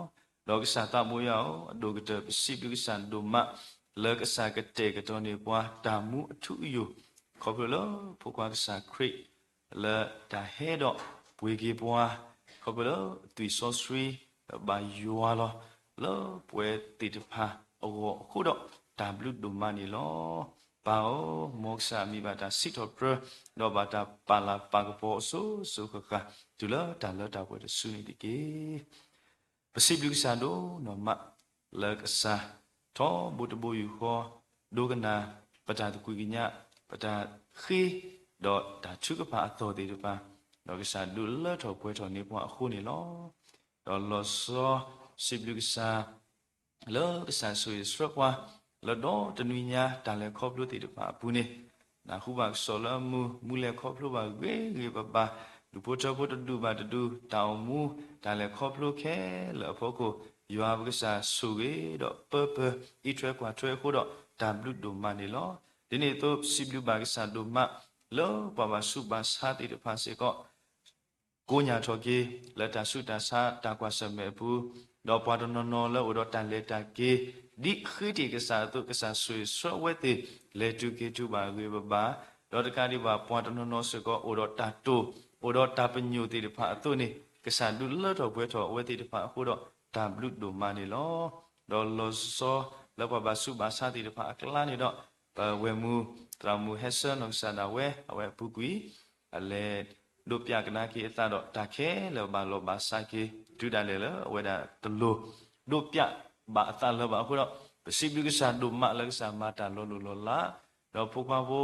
ဒီးကစၢ်သးဘိယွၤဧၢ, အဒိၣ်ကတၢၢ်ပစံးဘျုးကစၢ်ဒိၣ်မး လၢကစၢ်ကတဲာ်ကတီၤန့ၢ်ပှၤတၢ်မူအထူအယိာ်, ခီဖျိလၢဖိခွါကစၢ်ခရံာ် လၢတၢ်ဟဲဒီးပှ့ၤက့ၤပှၤ, ခီဖျိလၢသွံၣ်စီဆှံ ဘၣ်ယွၤလီၤ လၢပဝဲသ့ၣ်တဖၣ်အဂီၢ်အဃိဒီး တၢ်ဘျုးဒိၣ်မးန့ၣ်လီၤ. ပၢ်ဧၢ, မ်ကစၢ်အမံၤဘၣ်တၢ်စံးထီၣ်ပတြၢၤ ဒီးဘၣ်တၢ်ပာ်လၤပာ်ကပီၤအစိၤစိၤဃၣ်ဃၣ် တုၤလၢတၢ်လၢတၢ်ပှဲၤတစုန့ၣ်တက့ၢ်. ပစံးဘျုးကစၢ်ဒိၣ်နီၢ်မး လၢကစၢ်ထီဘိတဘိယူၢ်ဃီ ဒိကနၣ်ပတၢ်သကွံာ်ကညး ပတၢ်ဃ့ ဒီးတၢ်ထုကဖၣ်အသီၣ်သ့ၣ်တဖၣ်, ဒီးကစၢ်ဒုးလၢထီၣ်ပှဲၤထီၣ်န့ၢ်ပှၤအဃိန့ၣ်လီၤ. ဒီးလီၤဆီစံးဘျုးကစၢ် လၢကစၢ်ဆိၣ်ဂ့ၤဆှၢပှၤ လၢဒီတနွံညါတၢ်လဲၤခီဖျိသ့ၣ်တဖၣ်အပူၤန့ၣ်, နၢ်ဟူဘၣ်ကစီၣ်လၢအမုာ် မူလဲၤခီဖျိဘၣ်ဂ့ၤဂ့ၤဘၣ်ဘၣ်, ဒူၣ်ဖိထၢဖိတဒူၣ်ဘၣ်တဒူၣ် တၢ်အိၣ်မူတၢ်လဲၤခီဖျိခဲလၢာ်အဖီခိၣ်, ယွၤပကစၢ်ဆိၣ်ဂ့ၤဒီးပၢပၢအံးထွဲကွၢ်ထွဲအဃိဒီး တၢ်ဘျုးဒိၣ်မးန့ၣ်လီၤ. ဒ်န့ၣ်အသိး ပစံးဘျုးဘၣ်ကစၢ်ဒိၣ်မး လၢပှၤဘၣ်ဆူးဘၣ်ဆါသ့ၣ်တဖၣ်စ့ၢ်ကီး ကိးညါထီၣ်က့ၤ လၢတၢ်ဆူးတၢ်ဆါတၢ်ကွၢ်ဆၢၣ်မဲာ်အပူၤ, ဒီးပှၤတနီၤနီၤလၢအိၣ်ဒီးတၢ်လဲၤတၢ်က့ၤ ဒ်ဃ့တ့ၢ်ကစၢ်အသိး ကစၢ်ဆိၣ်ဂ့ၤဆှၢအဝဲသ့ၣ် လဲၤတုၤက့ၤတုၤဘၣ်ဂ့ၤဂ့ၤဘၣ်ဘၣ်, ဒီးတကးဒံးဘၣ် ပှၤတနီၤနီၤစ့ၢ်ကီး အိၣ်ဒီးတၢ်တိၢ် အိၣ်ဒီးတၢ်ပညိၣ်သ့ၣ်တဖၣ်အသိးန့ၣ် ကစၢ်ဒုးလၢထီၣ်ပှဲၤထီၣ်အဝဲသ့ၣ်တဖၣ်အဃိဒီး တၢ်ဘျုးဒိၣ်မးန့ၣ်လီၤ. ဒီးလီၤဆီဆီလၢပှၤဘၣ်ဆူးဘၣ်ဆါသ့ၣ်တဖၣ်အကျါန့ၣ်ဒီး ပဝဲၢ်မုၢ် သရၣ်မုၣ်ဟဲဆၢနီၢ်ကစၢ်ဒၣ်ဝဲ အဝဲအပူၤကွံာ် အလဲၤဒိးပျးကဒါက့ၤအသးဒီးတၢ်ခဲလၢာ်ဘၣ်လီၤဘၣ်စးက့ၤ တုၤဒၣ်လဲာ်လၢအဝဲဒၣ်တလိၣ်ဒိးပျးဘၣ်အသးလၢၤဘၣ်အဃိဒီး ပစံးဘျုးကစၢ်ဒိၣ်မးလၢကစၢ်မၤတၢ်လီၤလိၢ်လီၤလး, ဒီးဖိခွါဖိ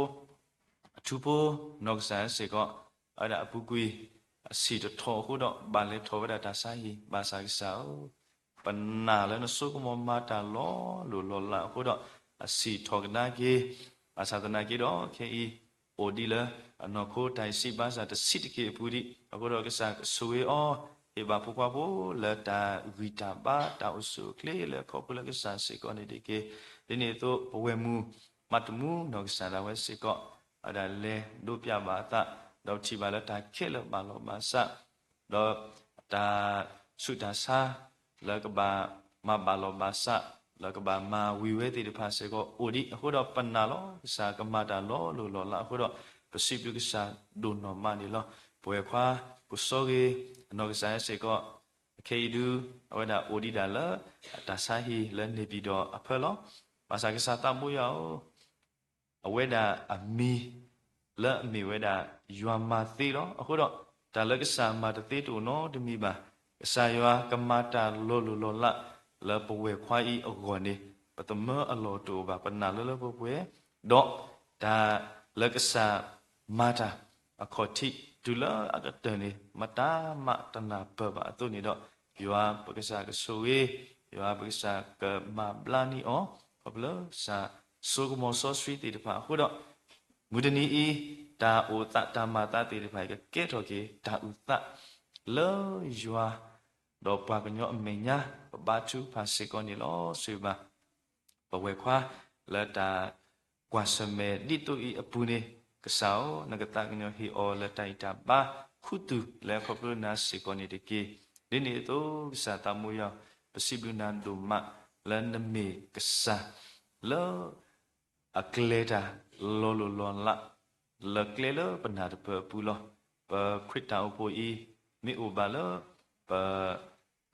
အထူဖိ နီၢ်ကစၢ်စ့ၢ်ကီး အဝဲဒၣ်အပူၤကွံာ် အဆံးတထီၣ်အဃိဒီး ဘၣ်လဲၤထီၣ်ဝဲဒၣ်တၢ်ဆါဟံၣ် ဘၣ်ဆၣ်ကစၢ်ဧၢ ပနာ်လၢနစိကမီၤမၤတၢ်လီၤလိၢ်လီၤလးအဃိဒီး အဆံးထီၣ်ကဒါက့ၤ, ဘၣ်ဆၣ်သနာ်က့ဒီး ခဲအံၤ အိၣ်ဒံးလၢ အနီၢ်ခိတၢ်အံၤစံးဘၣ်ဆၣ်တဆံးတက့ၢ်အပူၤဒံး အဃိဒီးကစၢ်ကဆိၣ်ဂ့ၤအီၤ, ဟ့ၣ်ဘၣ်ဖိခွါဖိလၢတၢ်ဂံၢ်တၢ်ဘါ တၢ်အိၣ်ဆူၣ်အိၣ်ချ့လၢခီဖျိလၢကစၢ်စ့ၢ်ကီးန့ၣ်တက့ၢ်. ဒ်န့ၣ်အသိး ပဝဲၢ်မုၢ် မၤတမူနီၢ်ကစၢ်ဒၣ်ဝဲစ့ၢ်ကီး အဝဲဒၣ်လဲၤဒိးပျးဘၣ်အသး, ဒီးပထံၣ်ဘၣ်လၢတၢ်ခဲလၢာ်ဘၣ်လီၤဘၣ်စး ဒီးတၢ်ဆူးတၢ်ဆါ လၢကဘၣ်မၤဘၣ်လီၤဘၣ်စး လၢကဘၣ်မၤဝံၤဝဲသ့ၣ်တဖၣ်စ့ၢ်ကီးအိၣ်ဒံးအဃိဒီး ပနာ်လီၤကစၢ်ကမၤတၢ်လီၤလိၢ်လီၤလးအဃိဒီး ပစံးဘျုးကစၢ်ဒိၣ်နီၢ်မးန့ၣ်လီၤ. ပဝဲၢ်ခွါ ကိးစီဂ့ၤ အနီၢ်ကစၢ်စ့ၢ်ကီး အခဲအံၤဒု အဝဲဒၣ်အိၣ်ဒံးဒၣ်လၢ တၢ်ဆါဟံၣ်လၢန့ၢ်ပံၤဒီးအဖၢလီၤ. ဘၣ်ဆၣ်ကစၢ်သးဘိယွၤဧၢ အဝဲဒၣ်အမံၤ လၢအမ့ၢ်ဝဲဒၣ် ယွၤမၤသ့လီၤ. အဃိဒီး တၢ်လၢကစၢ်မၤတသ့တအိၣ်နီတမံၤဘၣ်. ကစၢ်ယွၤကမၤတၢ်လီၤလိၢ်လီၤလး လၢပဝဲၢ်ခွါအံၤအဂီၢ်န့ၣ် ပသမၢအလီၢ်တအိၣ်ဘၣ် ပနာ်လၢလၢပှဲၤပှဲၤ, ဒီးတၢ်လၢကစၢ်မၤတၢ် အခီၣ်ထံး တုၤလၢအကတၢၢ်န့ၣ် မတၤမးတနၢ်ပၢၢ်ဘၣ်အသိးန့ၣ်ဒီး ယွၤပကစၢ်ကဆိၣ်ဂ့ၤ, ယွၤပကစၢ်ကမၤဘျါန့ၢ်အီၤ, ခီဖျိကစၢ်စိကမီၤစီဆှံသ့ၣ်တဖၣ်အဃိဒီး မုၢ်တနံၤအံၤ တၢ်အိၣ်သးတၢ်မၤသးသ့ၣ်တဖၣ်အံၤ ကကဲထီၣ်က့ၤ တၢ်အုၣ်သးလၢယွၤ ဒီးပှၤကညီအမဲာ်ညါ ပဘါထုကဖၣ်စ့ၢ်ကီးန့ၣ်လီၤ. ဆိၣ်ဂ့ၤဘၣ် ပဝဲၢ်ခွါ လၢတၢ်ကွၢ်ဆၢၣ်မဲာ်ဒ်သိးအံၤအပူၤန့ၣ် ကစၢ်ဧၢ, နကသးကညီၤဟ့ၣ်အီၤလၢတၢ်ဂံၢ်တၢ်ဘါ ခူသူၣ်လၢခီဖျိနၤစ့ၢ်ကီးန့ၣ်တက့ၢ်. ဒ်န့ၣ်အသိး ကစၢ်သးဘိယွၤ ပစံးဘျုးနၤဒိၣ်မး လၢနမ့ၢ်ကစၢ် လၢ အကျဲတၢ်လီၤလိၢ်လီၤလး လၢကျဲလၢပနၢ်တပၢၢ်အပူၤလီၤ. ပခရံာ်တၢ်အိၣ်ဖှိၣ်အံၤ မ့ၢ်အိၣ်ဘၣ်လၢ ပ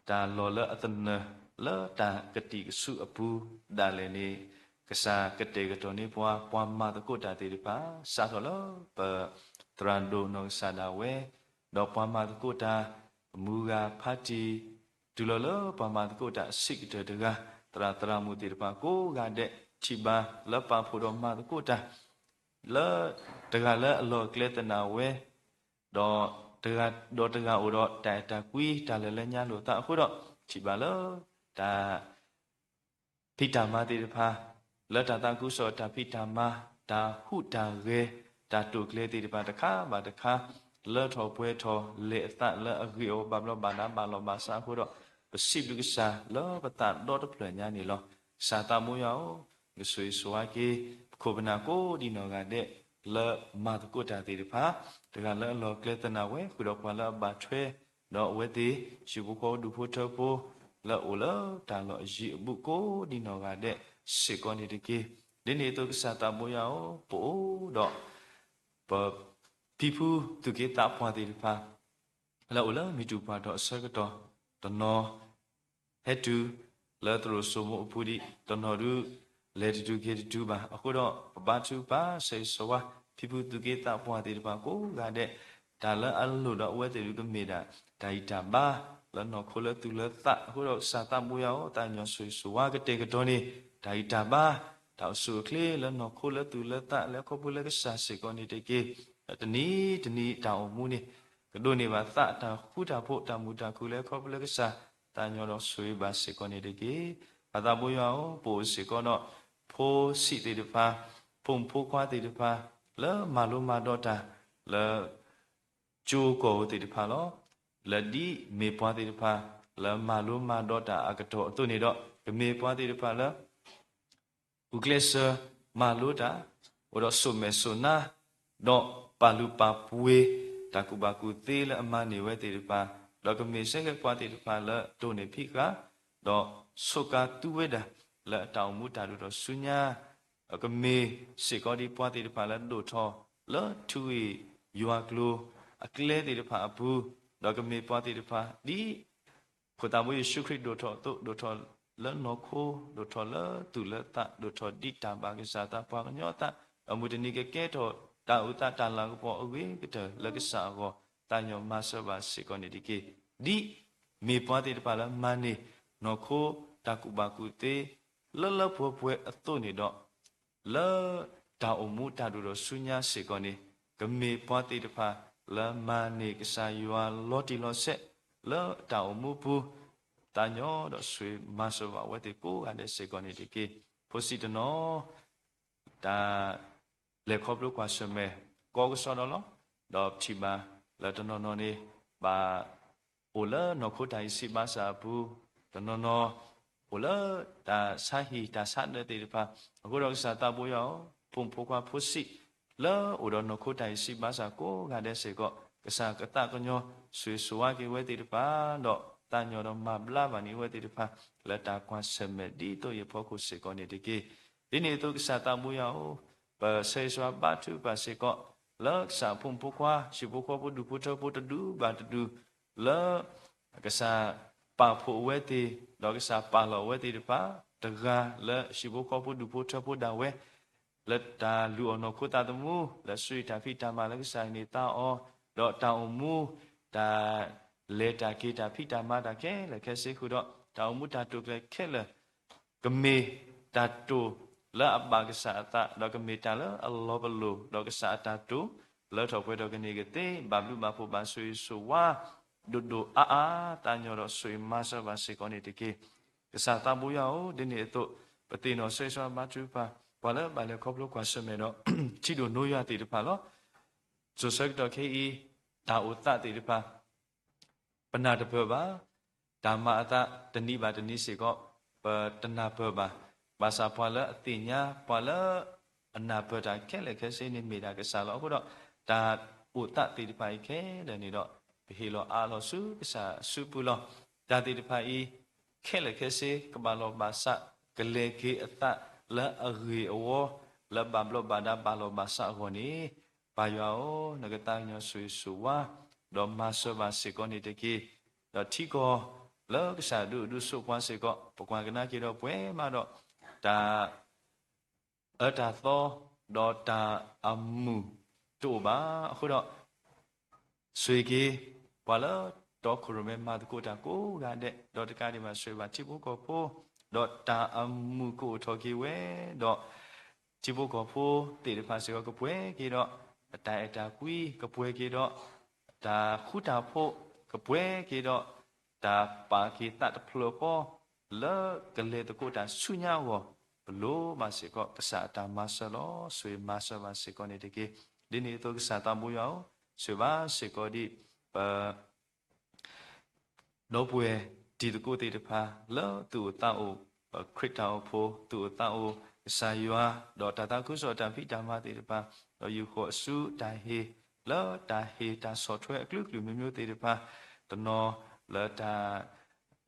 တၢ်လီၢ်လၢအသနၢၣ် လၢတၢ်ကတံာ်ကဆူၣ်အပူၤဒၣ်လဲာ်န့ၣ် ကစၢ်ကတဲာ်ကတီၤန့ၢ်ပှၤ ပှၤမၤသကိးတၢ်သ့ၣ်တဖၣ် စးထီၣ်လၢပ သရၣ်ဒိၣ်နီၢ်ကစၢ်ဒၣ်ဝဲ ဒီးပှၤမၤသကိးတၢ် မူဂၤဖါတံၢ် တုၤလီၤလၢပှၤမၤသကိးတၢ်အဆံးကတၢၢ်တဂၤ သရၣ်သရၣ်မုၣ်သ့ၣ်တဖၣ်ကိးဂၤဒဲး ထံၣ်ဘၣ်လၢပာ်ဖှိၣ်ဒီးမၤသကိးတၢ် လၢ တဂၤလၢအလီၢ်အကျဲသနၢ်ဝဲ ဒီး ဒီးတဂၤအိၣ်ဒီးတၢ်အဲၣ်တၢ်ကွံ တၢ်လၢလၢညါလိာ်သးအဃိဒီး ထံၣ်ဘၣ်လၢ တၢ် ဖံးတၢ်မၤသ့ၣ်တဖၣ် လၢတၢ်သးခုကစီၣ်တၢ်ဖံးတၢ်မၤ တၢ်ဟူးတၢ်ဂဲၤ တၢ်တိာ်ကျဲၤသ့ၣ်တဖၣ်တခါဘၣ်တခါ လၢထီၣ်ပှဲၤထီၣ် လဲၤအသးလၢအဂ့ၢ်အဝီဘၣ်ဘျီးဘၣ်ဒါဘၣ်လီၤဘၣ်စးအဃိဒီး ပစံးဘျုးကစၢ်လၢပသးဒီတဖျၢၣ်ညါန့ၣ်လီၤ. ကစၢ်သးဘိယွၤဧၢ, ကဆိၣ်ဂ့ၤဆိၣ်ဝါက့ၤ ပခိၣ်ပနၢ်ကိးဒံနီၢ်ဂၤဒဲး လၢမၤသကိးတၢ်သ့ၣ်တဖၣ် တဂၤလၢအလီၢ်ကျဲသနၢ်ဝဲ ဃုာ်ဒီးပှၤလၢအဘၣ်ထွဲ ဒီးအဝဲသ့ၣ် ဟံၣ်ဖိဃီဖိဒူၣ်ဖိထၢဖိ လၢအအိၣ်လၢတၢ်လီၢ်အယံၤအဘူးကိးဒံနီၢ်ဂၤဒဲး စ့ၢ်ကီးန့ၣ်တက့ၢ်. ဒ်န့ၣ်အသိးကစၢ်သးဘိယွၤဧၢ, ပအိၣ်ဒီး ပ ဖံဖုသူၣ်က့သးပှၢ်သ့ၣ်တဖၣ် လၢအအိၣ်လၢမံၤတူၢ်ပှၢ်ဒီးအဆၢကတီၢ် တနီၤ ဟဲတုၤလၢသရိာ်စိမိအပူၤဒံး တနီၤဒုး လဲၤတတုၤက့ၤတတုၤဘၣ်. အဃိဒီး ပဘါထုကဖၣ် ဆိၣ်ဂ့ၤဆိၣ်ဝါ ဖံဖုသူၣ်က့သးပှၢ်သ့ၣ်တဖၣ်ကိးဂၤဒဲး တၢ်လၢအလိၣ်ဒီးအဝဲသ့ၣ်ဒုးကမ့ၢ်ဒၣ် တၢ်ဂံၢ်တၢ်ဘါ လၢနီၢ်ခိလၢသူၣ်လၢသးအဃိဒီး ကစၢ်သးဘိယွၤဧၢ, သးကညီၤဆိၣ်ဂ့ၤဆိၣ်ဝါကတဲာ်ကတီၤန့ၣ် တၢ်ဂံၢ်တၢ်ဘါ တၢ်အိၣ်ဆူၣ်အိၣ်ချ့လၢနီၢ်ခိလၢသူၣ်လၢသးလၢခီဖျိလၢကစၢ်စ့ၢ်ကီးန့ၣ်တက့ၢ်. တနံၤတနံၤတၢ်အိၣ်မူန့ၣ် ကဒိးန့ၢ်ဘၣ်သးတၢ်ဃူတၢ်ဖိးတၢ်မုာ်တၢ်ခုၣ်လၢခီဖျိလၢကစၢ် သးကညီၤဒီးဆိၣ်ဂ့ၤဘၣ်စ့ၢ်ကီးန့ၣ်တက့ၢ်. ပသးဘိယွၤဧၢ, ပအိၣ်စ့ၢ်ကီးဒီး ဖိဆံးသ့ၣ်တဖၣ် ဖိမုၣ်ဖိခွါသ့ၣ်တဖၣ် လၢမၤလိမၤဒိးတၢ် လၢ ကၠိကီၢ်ဧိၤသ့ၣ်တဖၣ်လီၤ. လၢဒ်မ့ၢ်ပှၤသ့ၣ်တဖၣ် လၢမၤလိမၤဒိးတၢ်အကတီၢ်အသိးန့ၣ်ဒီး ကမ့ၢ်ပှၤသ့ၣ်တဖၣ်လၢ ဂုာ်ကျဲးစၢးမၤလိတၢ် အိၣ်ဒီးစိာ်မဲာ်စိာ်နါ ဒီးပာ်လုၢ်ပာ်ပှ့ၤ တၢ်ကူၣ်ဘၣ်ကူၣ်သ့လၢအမၤန့ၢ်ဝဲသ့ၣ်တဖၣ်, ဒီးကမ့ၢ်စ့ၢ်ကီးပှၤသ့ၣ်တဖၣ်လၢတိၢ်န့ၢ်ဖံးဃာ်, ဒီးဆိးကါသူဝဲဒၣ် လၢအတၢ်အိၣ်မူတၢ်ဒိၣ်ထီၣ်ဆူညါ ကမ့ၢ်စ့ၢ်ကီးဒ်ပှၤသ့ၣ်တဖၣ်လၢဒိၣ်ထီၣ်လၢထူဂ့ၢ်ယွၤကျိၤအကျဲသ့ၣ်တဖၣ်အပူၤ, ဒီးကမ့ၢ်ပှၤသ့ၣ်တဖၣ်ဒ် ခိၣ်သးဘိယ့ၣ်ၡူးခရံာ်ဒိၣ်ထီၣ်အသိး ဒိၣ်ထီၣ်လၢနီၢ်ခိ, ဒိၣ်ထီၣ်လၢသူၣ်လၢသး, ဒိၣ်ထီၣ်ဒ်တၢ်ဘၣ်ကစၢ်သးပှၤကညီအသး, ဒီးမုၢ်တနံၤကကဲထီၣ်တၢ်အိၣ်သးတၢ်လၤကပီၤအဂ့ၤကတၢၢ်လၢကစၢ်အဂီၢ်, သးကညီၤမၤစၢၤဘၣ်စ့ၢ်ကီးန့ၣ်တက့ၢ်. ဒ်မ့ၢ်ပှၤသ့ၣ်တဖၣ်လၢမၤန့ၢ်နီၢ်ခိတၢ်ကူၣ်ဘၣ်ကူၣ်သ့ လၢလၢပှဲၤပှဲၤအသိးန့ၣ်ဒီး လၢတၢ်အိၣ်မူတၢ်ဒိၣ်ထီၣ်ဆူညါစ့ၢ်ကီးန့ၣ် ကမ့ၢ်ပှၤသ့ၣ်တဖၣ်လၢမၤန့ၢ်ကစၢ်ယွၤလီၤတံၢ်လီၤဆဲး လၢတၢ်အိၣ်မူပူၤ, သးကညီၤဒီးဆိၣ်ဂ့ၤမၤစၢၤဘၣ်အဝဲသ့ၣ်ကိးဂၤဒဲးစ့ၢ်ကီးန့ၣ်တက့ၢ်. ဖိဆံးတနီၤ တၢ်လဲၤခီဖျိကွၢ်ဆၢၣ်မဲာ်ကိးကစီဒီလီၤ. ဒီးထံၣ်ဘၣ်လၢတနီၤနီၤန့ၣ် ဘၣ်အိၣ်လၢနီၢ်ခိတၢ်အံၤစံးဘၣ်စၢ်အပူၤ, တနီၤနီၤ အိၣ်လၢတၢ်ဆါဟံၣ်တၢ်ဆါနၢသ့ၣ်တဖၣ်, အဃိဒီးကစၢ်သးဘိယွၤဧၢ, ဖိမုၣ်ဖိခွါဖိဆံး လၢအိၣ်ဒီးနီၢ်ခိတၢ်အံၤစံးဘၣ်စၢ်ကိးဂၤဒဲးစ့ၢ်ကီး, ကစၢ်ကသးကညီၤဆိၣ်ဂ့ၤဆိၣ်ဝါက့ၤဝဲသ့ၣ်တဖၣ်, ဒီးသးကညီၤဒီးမၤဘျါဘၣ်န့ၢ်အဝဲသ့ၣ်တဖၣ် လၢတၢ်ကွၢ်ဆၢၣ်မဲာ်ဒ်သိးအံၤအဖီခိၣ်စ့ၢ်ကီးန့ၣ်တက့ၢ်. ဒ်န့ၣ်အသိးကစၢ်သးဘိယွၤဧၢ, ပဆၢဂ့ၤဆၢဝါဘါထုကဖၣ်စ့ၢ်ကီး လၢကစၢ်အဖိမုၣ်ဖိခွါ ဟံၣ်ဖိဃီဖိဒူၣ်ဖိထၢဖိတဒူၣ်ဘၣ်တဒူၣ် လၢ ကစၢ်ပာ်ဖှိၣ်အဝဲသ့ၣ် ဒီးကစၢ်ပာ်လီၤအဝဲသ့ၣ်တဖၣ် တဂၤလၢဟံၣ်ဖိဃီဖိဒူၣ်ဖိထၢဖိဒၣ်ဝဲ လၢတၢ်လုၢ်အီၣ်နီၢ်ခိသးသမူ လၢဆူယတၢ်ဖံးတၢ်မၤလၢကစၢ်ဟ့ၣ်န့ၢ်သါအီၤ, ဒီးတၢ်အိၣ်မူ တၢ်လဲၤတၢ်က့ၤတၢ်ဖံးတၢ်မၤတၢ်ခဲလၢာ်ခဲဆ့ဃုာ်ဒီး တၢ်အိၣ်မူတၢ်တိာ်ကျဲၤခဲလၢာ် ကမ့ၢ်တၢ်တိာ်လၢအဘၣ်ကစၢ်အသး ဒီးကမ့ၢ်တၢ်လၢအလီၤပလိာ် ဒီးကစၢ်အတၢ်တိာ် လၢထီၣ်ပှဲၤထီၣ်ကန့ၢ်ကသ့ ဘၣ်ဘျုးဘၣ်ဖှိၣ်ဘၣ်ဆိၣ်ဂ့ၤဆိၣ်ဝါ ဒိၣ်ဒိၣ်အါအါ သးကညီၤဒီးဆိၣ်ဂ့ၤမၤစၢၤဘၣ်စ့ၢ်ကီးန့ၣ်တက့ၢ်. ကစၢ်သးဘိယွၤဧၢ, ဒ်န့ၣ်အသိး ပသ့ၣ်နီၣ်ဆိၣ်ဂ့ၤဆိၣ်ဝါဘါထုကဖၣ် ပှၤလၢဘၣ်လဲၤခီဖျိကွၢ်ဆၢၣ်မဲာ်ဒီး ထံဒိၣ်နိယွၤသ့ၣ်တဖၣ်လီၤ. စိၤဆၢကတီၢ်ခဲအံၤ တၢ်အိၣ်သးသ့ၣ်တဖၣ် ပနၢ်တပၢၢ်ဘၣ်, တၢ်မၤအသးတနံၤဘၣ်တနံၤစ့ၢ်ကီး ပတနၢ်ပၢၢ်ဘၣ်. ဘၣ်ဆၣ်ပှၤလၢအသ့ၣ်ညါ ပှၤလၢအနၢ်ပၢၢ်တၢ်ခဲလၢာ်ခဲဆ့န့ၣ်မ့ၢ်ဒၣ်ကစၢ်လီၤ. အဃိဒီး တၢ်အိၣ်သးသ့ၣ်တဖၣ်အံၤခဲလၢာ်န့ၣ်ဒီး ပဟ့ၣ်လီၤအးလီၤဆူကစၢ်အစုပူၤလီၤ. တၢ်သ့ၣ်တဖၣ်အံၤ ခဲလၢာ်ခဲဆ့ ကဘၣ်လီၤဘၣ်စး ကလဲၤက့ၤအသးလၢအဂ့ၤအဝီ လၢဘၣ်ဘျီးဘၣ်ဒါဘၣ်လီၤဘၣ်စးအဂီၢ်န့ၣ် ပၢ်ယွၤဧၢ, နကသးကညီၤဆိၣ်ဂ့ၤဆိၣ်ဝါ ဒီးမၤစၢၤဘၣ်စ့ၢ်ကီးန့ၣ်တက့ၢ်. ဒီးထံကီၢ်လၢကစၢ်ဒုးအိၣ်ဒုးဆိးပှၤစ့ၢ်ကီး ပကွၢ်ကဒါက့ၤဒီးပှဲၤမးဒီး တၢ် အၢတၢ်သီ ဒီးတၢ်အမုာ်တအိၣ်ဘၣ်. အဃိဒီး ဆိၣ်ဂ့ၤက့ၤ ပှၤလၢတီခိၣ်ရိၣ်မဲမၤသကိးတၢ်ကိးဂၤဒဲး ဒီးတကးဒံးဘၣ်ဆိၣ်ဂ့ၤဘၣ်ထံဖိကီၢ်ဖိ ဒီးတၢ်အမုာ်ကအိၣ်ထီၣ်က့ၤဝဲ ဒီး ထံဖိကီၢ်ဖိသ့ၣ်တဖၣ်စ့ၢ်ကီး ကပှဲၤက့ၤဒီး အတၢ်အဲၣ်တၢ်ကွံ ကပှဲၤက့ၤဒီး တၢ်ဃူတၢ်ဖိး ကပှဲၤက့ၤဒီး တၢ်ပာ်က့ၤသးတဖျၢၣ်ဃီ လၢကလဲၤသကိးတၢ်ဆူညါအဂီၢ် ပလိၣ်ဘၣ်စ့ၢ်ကီး ကစၢ်အတၢ်မၤစၢၤလီၤ. ဆိၣ်ဂ့ၤမၤစၢၤဘၣ်စ့ၢ်ကီးန့ၣ်တက့ၢ်. ဒ်န့ၣ်အသိးကစၢ်သးဘိယွၤဧၢ, ဆိၣ်ဂ့ၤဘၣ်စ့ၢ်ကီးဒ် ပ ဒီပုၢ်ဝဲၢ်တံၤသကိးသ့ၣ်တဖၣ် လၢသူၣ်အိၣ်သးအိၣ် ခရံာ်တၢ်အိၣ်ဖှိၣ် သူၣ်အိၣ်သးအိၣ်ကစၢ်ယွၤ ဒီးတၢ်သးခုကစီၣ်တၢ်ဖံးတၢ်မၤသ့ၣ်တဖၣ် ဒီးယူာ်ဃီၤအစုတၢ်ဟ့ၣ် လၢတၢ်ဟ့ၣ်တၢ်ဆီၣ်ထွဲအကလုာ်ကလုာ်မ့ၢ်မ့ၢ်သ့ၣ်တဖၣ် တနီၤလၢတၢ်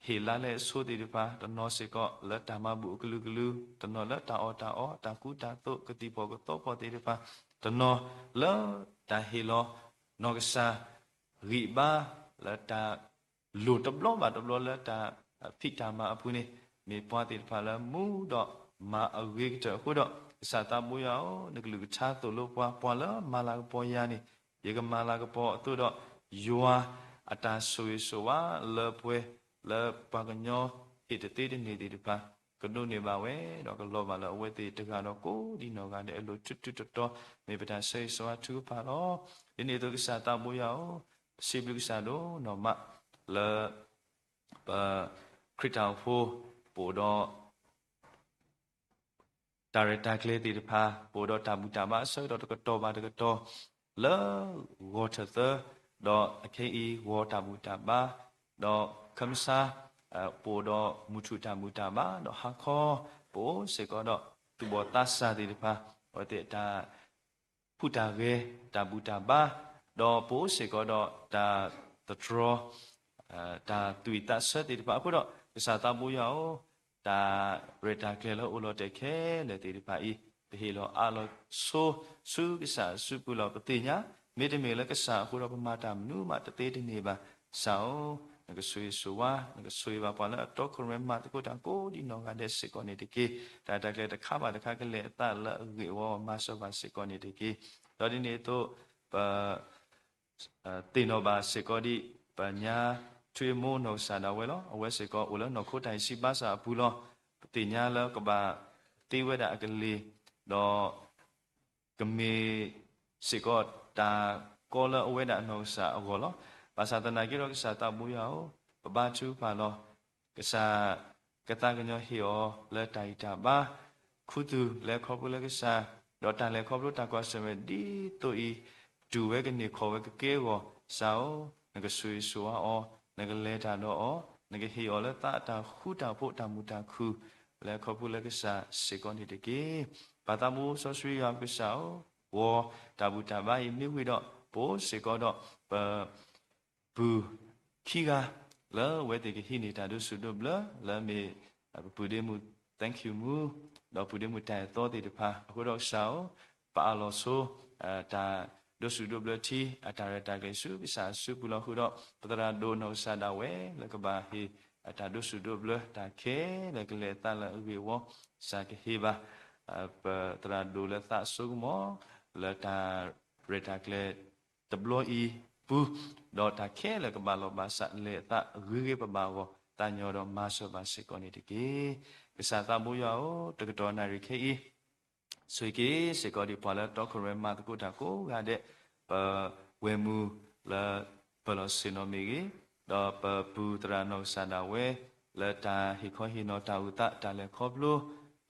ဟ့ၣ်လါလဲအဆိသ့ၣ်တဖၣ် တနီၤစ့ၢ်ကီးလၢတၢ်မၤဘူၣ်အကလုာ်ကလုာ် တနီၤလၢတၢ်အီၣ်တၢ်အီ တၢ်ကူတၢ်သိး ကသံၣ်ဖီၣ်ကသီဖီၣ်သ့ၣ်တဖၣ် တနီၤလၢတၢ်ဟ့ၣ်လီၤ နီၢ်ကစၢ် ဂံၢ်ဘါ လၢတၢ်လိၣ်တဘျီဘၣ်တဘျီလၢတၢ်ဖံးတၢ်မၤအပူၤန့ၣ် မ့ၢ်ပှၤသ့ၣ်တဖၣ်လၢမူဒီးမၤအဂ့ၤကတၢၢ်အဃိဒီး ကစၢ်သးဘိယွၤဧၢ, နကလုၢ်ကထါသိၣ်လိပှၤ ပှၤလၢမၤလၤကပီၤယၤန့ၣ် ယကမၤလၤကပီၤအသိးဒီး ယွၤအတၢ်ဆိၣ်ဂ့ၤဆိၣ်ဝါလၢပှဲၤ လၢပှၤကညီဟ့ၣ်တသ့တန့ၢ်သ့ၣ်တဖၣ် ကဒိးန့ၢ်ဘၣ်ဝဲ ဒီးကလီၤဘၣ်လၢအဝဲသ့ၣ်တဂၤဒီးကိးဒံးနီၢ်ဂၤဒဲးအလိၤ ထူးထူးတီၤတီၤ မ့ၢ်ပတၢ်ဆၢဂ့ၤဆၢဝါထုကဖၣ်လီၤ. ဒ်န့ၣ်အသိးကစၢ်သးဘိယွၤဧၢ, ပစံးဘျုးကစၢ်ဒိၣ်နီၢ်မး လၢ ပ ခရံာ်တၢ်အိၣ်ဖှိၣ် ပအိၣ်ဒီး တၢ်ရဲၣ်တၢ်ကျဲၤသ့ၣ်တဖၣ် ပအိၣ်ဒီးတၢ်ဘူၣ်တၢ်ဘါအဆၢကတီၢ်တကတီၢ်ဘၣ်တကတီၢ် လၢဂီၤထၢၣ်သၢ ဒီးအခဲအံၤဂီၤတၢ်ဘူၣ်တၢ်ဘါ ဒီးခၢမဆါ ပအိၣ်ဒီးမုၢ်ထူၣ်တၢ်ဘူၣ်တၢ်ဘါ ဒီးဟါခီ ပအိၣ်စ့ၢ်ကီးဒီးသူၣ်ဘီၣ်သးစၢ်သ့ၣ်တဖၣ် အဝဲသ့ၣ်အတၢ် ဟူးတၢ်ဂဲၤ တၢ်ဘူၣ်တၢ်ဘါ ဒီးပအိၣ်စ့ၢ်ကီးဒီးတၢ်သတြီ တၢ်သူၣ်ဝံၣ်သးဆၢသ့ၣ်တဖၣ်အဃိဒီး ကစၢ်သးဘိယွၤဧၢ, တၢ်ရဲၣ်တၢ်ကျဲၤလၢအိၣ်လီၤတဲာ်ခဲလၢာ်သ့ၣ်တဖၣ်အံၤ ပဟ့ၣ်လီၤအးလီၤဆိ ဆူကစၢ်အစုပူၤလီၤ. ပသ့ၣ်ညါ မ့တမ့ၢ်လၢကစၢ်အဃိဒီး ပမၤတၢ်မနုၤမးတသ့တန့ၢ်ဘၣ်. ကစၢ်ဧၢ, နကဆိၣ်ဂ့ၤဆိၣ်ဝါ, နကဆိၣ်ဂ့ၤဘၣ်ပှၤလၢအတီခိၣ်ရိၣ်မဲမၤသကိးတၢ်ကိးဒံနီၢ်ဂၤဒဲးစ့ၢ်ကီးန့ၣ်တက့ၢ်. တၢ်ရဲၣ်တၢ်ကျဲၤတခါဘၣ်တခါကလဲၤအသးလၢအဂ့ၢ်အဝီ မၤစၢၤဘၣ်စ့ၢ်ကီးန့ၣ်တက့ၢ်. ဒီးဒ်န့ၣ်အသိး ပ သ့ၣ်နီၣ်ဘၣ်စ့ၢ်ကီးဒံး ပညါထွံၣ်အမိၢ်နီၢ်ကစၢ်ဒၣ်ဝဲလီၤ. အဝဲစ့ၢ်ကီးအိၣ်လၢနီၢ်ခိတၢ်အံၤစံးဘါစၢ်အပူၤလီၤ. ပသ့ၣ်ညါလၢကဘၣ်သ့ဝဲဒၣ်အကလ့ၢ်, ဒီး ကမ့ၢ်စ့ၢ်ကီးတၢ်ကီလၢအဝဲဒၣ်နီၢ်ကစၢ်အဂီၢ်လီၤ. ဘၣ်ဆၣ်သနာ်က့ဒီးကစၢ်သးဘိယွၤဧၢ, ပဘါထုကဖၣ်လီၤ. ကစၢ်ကသးကညီၤဟ့ၣ်အီၤလၢတၢ်ဂံၢ်တၢ်ဘါ ခူသူၣ်လဲၤခီဖျိလၢကစၢ်, ဒီးတၢ်လဲၤခီဖျိတၢ်ကွၢ်ဆၢၣ်မဲာ်ဒ်သိးအံၤ တူၢ်ဝဲကန့ၢ်ခီၣ်ဝဲကကဲအဂီၢ်, ကစၢ်ဧၢ, နကဆိၣ်ဂ့ၤဆိၣ်ဝါအီၤ, နကလဲၤတၢ်ဒီးအီၤ, နကဟ့ၣ်အီၤလၢသးအတၢ်ဃူတၢ်ဖိးတၢ်မုာ်တၢ်ခုၣ် လဲၤခီဖျိလၢကစၢ်စ့ၢ်ကီးန့ၣ်တက့ၢ်. ပၢ်သးဘိစီဆှံယွၤပကစၢ်ဧၢ, ဂီၤတၢ်ဘူၣ်တၢ်ဘါအံၤမ့ၢ်ဝံၤဒီး ပအိၣ်စ့ၢ်ကီးဒီး ပ ပုၢ်ခံဂၤ လၢအဝဲသ့ၣ်ကဟံးန့ၢ်တၢ်ဒိးဆူၣ်ဒိးဘျၢ လၢအမ့ၢ် ပပုၢ်ဒ့မုၣ် Thank you မူ ဒီးပုၢ်ဒ့မုၣ်တၢ်အဲၣ်သီသ့ၣ်တဖၣ်အဃိဒီးကစၢ်ဧၢ, ပအးလီၤဆိ တၢ်ဒိးဆူၣ်ဒိးဘျၢထံ အတၢ်ရဲၣ်တၢ်ကျဲၤဆူကစၢ်အစုပူၤလီၤ. အဃိဒီး ပသရၣ်ဒိၣ်နီၢ်ကစၢ်ဒၣ်ဝဲ လၢကဘၣ်ဟ့ၣ်အတၢ်ဒိးဆူၣ်ဒိးဘျၢတၢ်ခဲလၢာ်ကလဲၤအသးလၢအဂ့ၢ်အဝီ ကစၢ်ကဟ့ၣ်ဘၣ် ပသရၣ်ဒိၣ်လၢသးအစိကမီၤ လၢတၢ်ရဲၣ်တၢ်ကျဲၤတဘျီအံၤပူၤ, ဒီးတၢ်ခဲလၢာ်ကဘၣ်လီၤဘၣ်စးလဲၤအသးအဂ့ၤဂ့ၤဘၣ်ဘၣ်အဂီၢ် သးကညီၤဒီးမၤစၢၤဘၣ်စ့ၢ်ကီးန့ၣ်တက့ၢ်. ကစၢ်သးဘိယွၤဧၢ, တကတီၢ်နၣ်ရံၣ်ခဲအံၤ ဆိၣ်ဂ့ၤက့ၤစ့ၢ်ကီးဒံးပှၤလၢတီခိၣ်ရိၣ်မဲမၤသကိးတၢ်ကိးဂၤဒဲး, ပဝဲၢ်မုၢ်လၢပၢၢ်လီၤဆ့ၣ်နီၤမ့ၢ်ဂ့ၤ, ဒီးပပုၢ်သရၣ်နီၢ်ကစၢ်ဒၣ်ဝဲ လၢတၢ်ဟ့ၣ်ခီဟ့ၣ်နီၤတၢ်အိၣ်သးတၢ်လဲၤခီဖျိ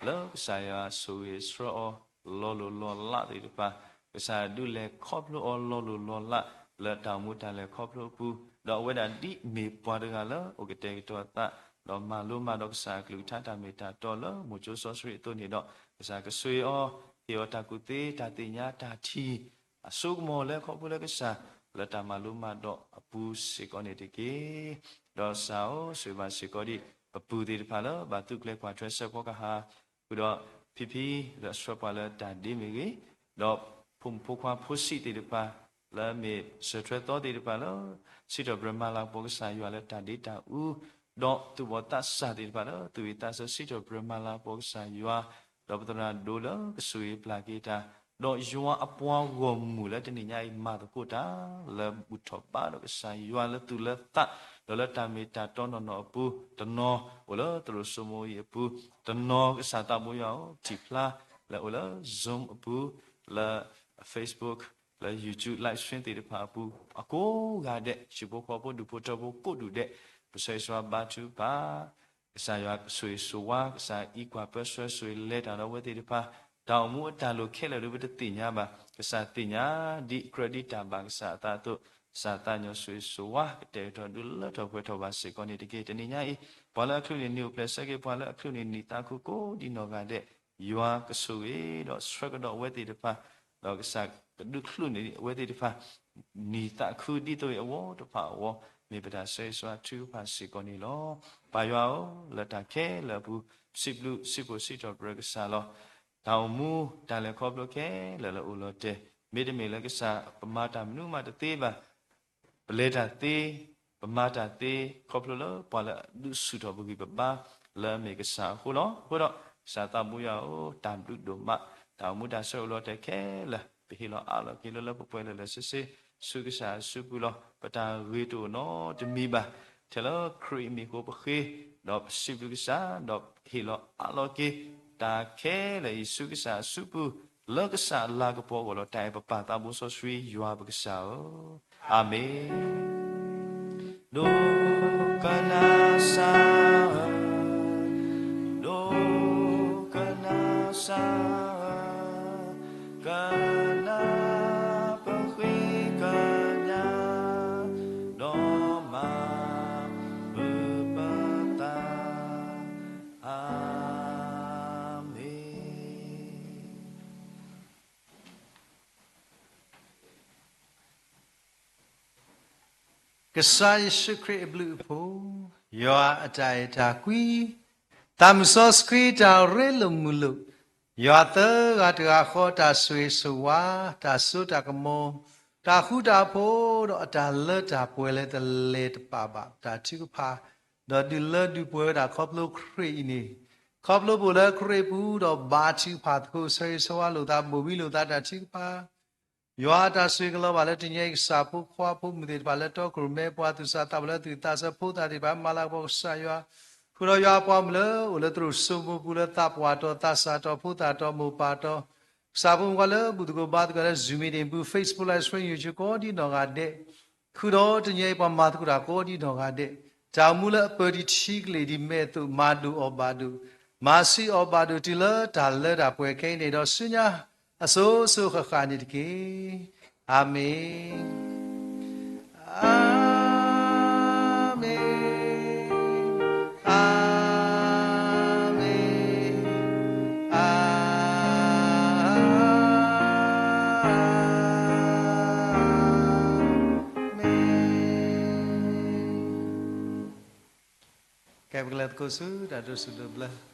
လၢကစၢ်ယွၤဆိၣ်ဂ့ၤဆှၢအီၤလီၤလိၢ်လီၤလးသ့ၣ်တဖၣ်, ကစၢ်ဒုးလဲၤခီဖျိအီၤလီၤလိၢ်လီၤလး လၢတၢ်အိၣ်မူတၢ်လဲၤခီဖျိအပူၤ, ဒီးအဝဲဒၣ်ဒ်မ့ၢ်ပှၤတဂၤလၢအိၣ်ကတဲာ်ကတီၤအသး ဒီးမၤလိမၤဒိးကစၢ်အကလုၢ်ကထါတၢ်မ့ၢ်တၢ်တီလၢမိၢ်ကၠိစီဆှံအသိးန့ၣ်ဒီး ကစၢ်ကဆိၣ်ဂ့ၤအီၤ ဟ့ၣ်အီၤတၢ်ကူၣ်သ့တၢ်သ့ၣ်ညါတၢ်ထံၣ် အစိကမီၤလၢခီဖျိလၢကစၢ် လၢတၢ်မၤလိမၤဒိးအပူၤစ့ၢ်ကီးန့ၣ်တက့ၢ်. ဒီးကစၢ်ဧၢ, ဆိၣ်ဂ့ၤဘၣ်စ့ၢ်ကီးဒံး ပပုၢ်သ့ၣ်တဖၣ်လၢဘၣ်သူၣ်ကျဲၤကွၢ်ထွဲစဲးဖီကဟၣ် ဃုာ်ဒီး ဖံဖံ လၢအဆှၢပှၤလၢတၢ်ဒ့မ့ၢ်ဂ့ၤ, ဒီးဖိမုၣ်ဖိခွါဖိဆံးသ့ၣ်တဖၣ် လၢအမ့ၢ်စၢၤထွဲသီသ့ၣ်တဖၣ်လၢ စံးထီၣ်ပတြၢၤမၤလၤကပီၤကစၢ်ယွၤလၢတၢ်ဒ့တၢ်အူ, ဒီးသူၣ်ဘီၣ်သးစၢ်သ့ၣ်တဖၣ်လၢ သူၣ်ဝံၣ်သးဆၢစံးထီၣ်ပတြၢၤမၤလၤကပီၤကစၢ်ယွၤ, ဒီးပသရၣ်ဒိၣ်လၢကဆိၣ်ဂ့ၤပျၢ်က့ၤတၢ်, ဒီးယွၤအပှၤဂီၢ်မုၢ်လၢတနံၤညါအံၤမၤသကိးတၢ် လၢဘူၣ်ထီၣ်ဘါဒီးကစၢ်ယွၤလၢသူၣ်လၢသး, ဒီးလၢတၢ်မ့ၢ်တၢ်တီနီၢ်နီၢ်အပူၤ, တနီၤအိၣ်လၢသရိာ်စိမိၤအံၤအပူၤ, တနီၤကစၢ်သးဘိယွၤဧၢ, ထံၣ်ဖျါလၢအိၣ်လၢ Zoom အပူၤ, လၢ Facebook, လၢ YouTube live stream သ့ၣ်တဖၣ်အပူၤ, အကိးဂၤဒဲး ဟံၣ်ဖိဃီဖိဒူၣ်ဖိထၢဖိကိးဒူၣ်ဒဲး, ပဆၢဂ့ၤဆၢဝါဘါထုကဖၣ် ကစၢ်ယွၤဆိၣ်ဂ့ၤဆိၣ်ဝါ, ကစၢ်အံးကွၢ်ပၢဆှၢဆိၣ်ဂ့ၤလဲၤတၢ်ဒီးအဝဲသ့ၣ်တဖၣ်, တၢ်အိၣ်မူအတၢ်လိၣ်ခဲလၢာ်ဒီးပတသ့ၣ်ညါဘၣ်, ကစၢ်သ့ၣ်ညါဒ်အကြၢးဒ်တၢ်ဘၣ်ကစၢ်အသးအသိး, ကစၢ်သးကညီၤဆိၣ်ဂ့ၤဆိၣ်ဝါ ကတဲာ်ကတီၤဒုးလၢထီၣ်ပှဲၤထီၣ်ဘၣ်စ့ၢ်ကီးန့ၣ်တက့ၢ်. တနံၤညါအံၤ ပှၤလၢအချုးန့ၢ်နံၣ်အိၣ်ဖျဲၣ်ဆၢက့ၤ ပှၤလၢအချုးန့ၢ်နံၣ်သးခုကိးဒံနီၢ်ဂၤဒဲး, ယွၤကဆိၣ်ဂ့ၤဒီးဆှၢကဒီးအဝဲသ့ၣ်တဖၣ်, ဒီးကစၢ်ကဒုးချုးန့ၢ်အဝဲသ့ၣ်တဖၣ် နံၣ်သးခုဒ်သိးအံၤအဝဲတဖၣ်အဂီၢ် မ့ၢ်ပတၢ်ဆၢဂ့ၤဆၢဝါထုကဖၣ်စ့ၢ်ကီးန့ၣ်လီၤ. ပၢ်ယွၤဧၢ, လၢတၢ်ခဲလၢာ်အပူၤ ပစံးဘျုးစံးဖှိၣ်စံးထီၣ်ပတြၢၤကစၢ်လီၤ. တၢ်အိၣ်မူတၢ်လဲၤခီဖျိခဲလၢာ်လၢအိၣ်လီၤတဲာ်, မ့တမ့ၢ်လၢကစၢ် ပမၤတၢ်မနုၤမးတသ့ဘၣ်, ပလဲၤတၢ်သ့, ပမၤတၢ်သ့ ခီဖျိလၢပှၤလၢအဒုးဆူၣ်ထီၣ်ပဂံၢ်ပဘါလၢအမ့ၢ်ကစၢ်အဃိလီၤ. အဃိဒီး ကစၢ်သးဘိယွၤဧၢ, တၢ်ဘျုးဒိၣ်မး, တၢ်အိၣ်မူတၢ်ဆၢအိၣ်လီၤတဲာ်ခဲလၢာ် ပဟ့ၣ်လီၤအးလီၤက့ၤလၢလၢပှဲၤပှဲၤလၢာ်လၢာ်ဆ့ဆ့ ဆူကစၢ်အစုပူၤလီၤ. ပတၢ်ဂ့ၤတအိၣ်နီတမံၤဘၣ်, ထဲလၢခရံာ်အမံၤအဃိပဃ့, ဒီးပစံးဘျုးကစၢ်, ဒီးဟ့ၣ်လီၤအးလီၤက့ၤ တၢ်ခဲလၢာ်အံၤဆူကစၢ်အစုပူၤ လၢကစၢ်အလၤကပီၤအဂီၢ်လီၤ. တၢ်အဲၣ်ပပၢ်သးဘိစီဆှံယွၤပကစၢ်ဧၢ, အၤမ့ၣ်. ဒိကနၣ်စၢ်ဧၢ, ဒိကနၣ်စၢ်ဧၢ, ကနၣ်ပဃ့ကညး, ဒီးမၤဘျုးပသး, အၤမ့ၣ်. ကစၢ်ယ့ၣ်ၡူးခရံာ်အဘျုးအဖှိၣ်, ယွၤအတၢ်အဲၣ်တၢ်ကွံ, သးမုၢ်စီဆှံတၢ်ရ့လိာ်မုာ်လိာ်, ယွၤသၢဂၤတဂၤဃီတၢ်ဆိၣ်ဂ့ၤဆိၣ်ဝါ, တၢ်စိတၢ်ကမီၤ, တၢ်ဃူတၢ်ဖိး, ဒီးအတၢ်လၢတၢ်ပှဲၤလၢတလဲၤတပာ်ဘၣ်တၢ်ထုကဖၣ်, ဒီးဒုးလၢဒုးပှဲၤဝဲဒၣ်ခီဖျိခရံာ်အံၤန့ၣ်, ခီဖျိပအိၣ်လၢခရံာ်ပူၤဒီးဘါထုကဖၣ်သကိး ဆိၣ်ဂ့ၤဆိၣ်ဝါလိာ်သး ဘိၣ်ဘံလိာ်သးတၢ်ထုကဖၣ် ယွၤအတၢ်ဆိၣ်ဂ့ၤကလီၤဘၣ်လၢတနံၤအံၤကစၢ်ဖိခွါဖိမုၢ်သ့ၣ်တဖၣ်လၢတီခိၣ်ရိၣ်မဲပှၤသူၣ်စၢ်သးဘီၣ်လၢသူၣ်သးစၢ်ဖိသၣ်သ့ၣ်တဖၣ် မၤလၤကပီၤကစၢ်ယွၤ, ဃုာ်ဒီးယွၤအပှၤမုၣ်လၢအိၣ်လၢသရိာ်စိမိၤပူၤလၢသးပှၢ်တီၤသးစၢ်တီၤဖိသၣ်တီၤမိၢ်ပၢ်တီၤ, ကစၢ်ဖိမုၣ်ခွါလၢဘူၣ်သကိးဘါသကိးလၢ Zoom meeting ပူၤ Facebook Live Stream YouTube ကိးဒံနီၢ်ဂၤဒဲး ဃုာ်ဒီးတနံၤအံၤပှၤမၤသကိးတၢ်ကိးဒံနီၢ်ဂၤဒဲး, တၢ်အိၣ်မူလၢအပၢၤဒံးထံကလ့ၢ်ဒံးမဲာ်အသိး မၤဒိၣ်အီၣ်ဘၣ်ဒိၣ်, မၤဆံးအီၣ်ဘၣ်ဒိၣ် တုၤလၢတၢ်လၢတၢ်ပှဲၤခဲအံၤန့ၣ်ဒီးဆူညါ အစိၤစိၤဃၣ်ဃၣ်န့ၣ်တက့ၢ်. အၤမ့ၣ်, အၤမ့ၣ်, အၤမ့ၣ်, အၤမ့ၣ်. ကဲ ပကလဲၤသကိးဆူ တၢ်ဒိးဆူၣ်ဒိးဘျၢ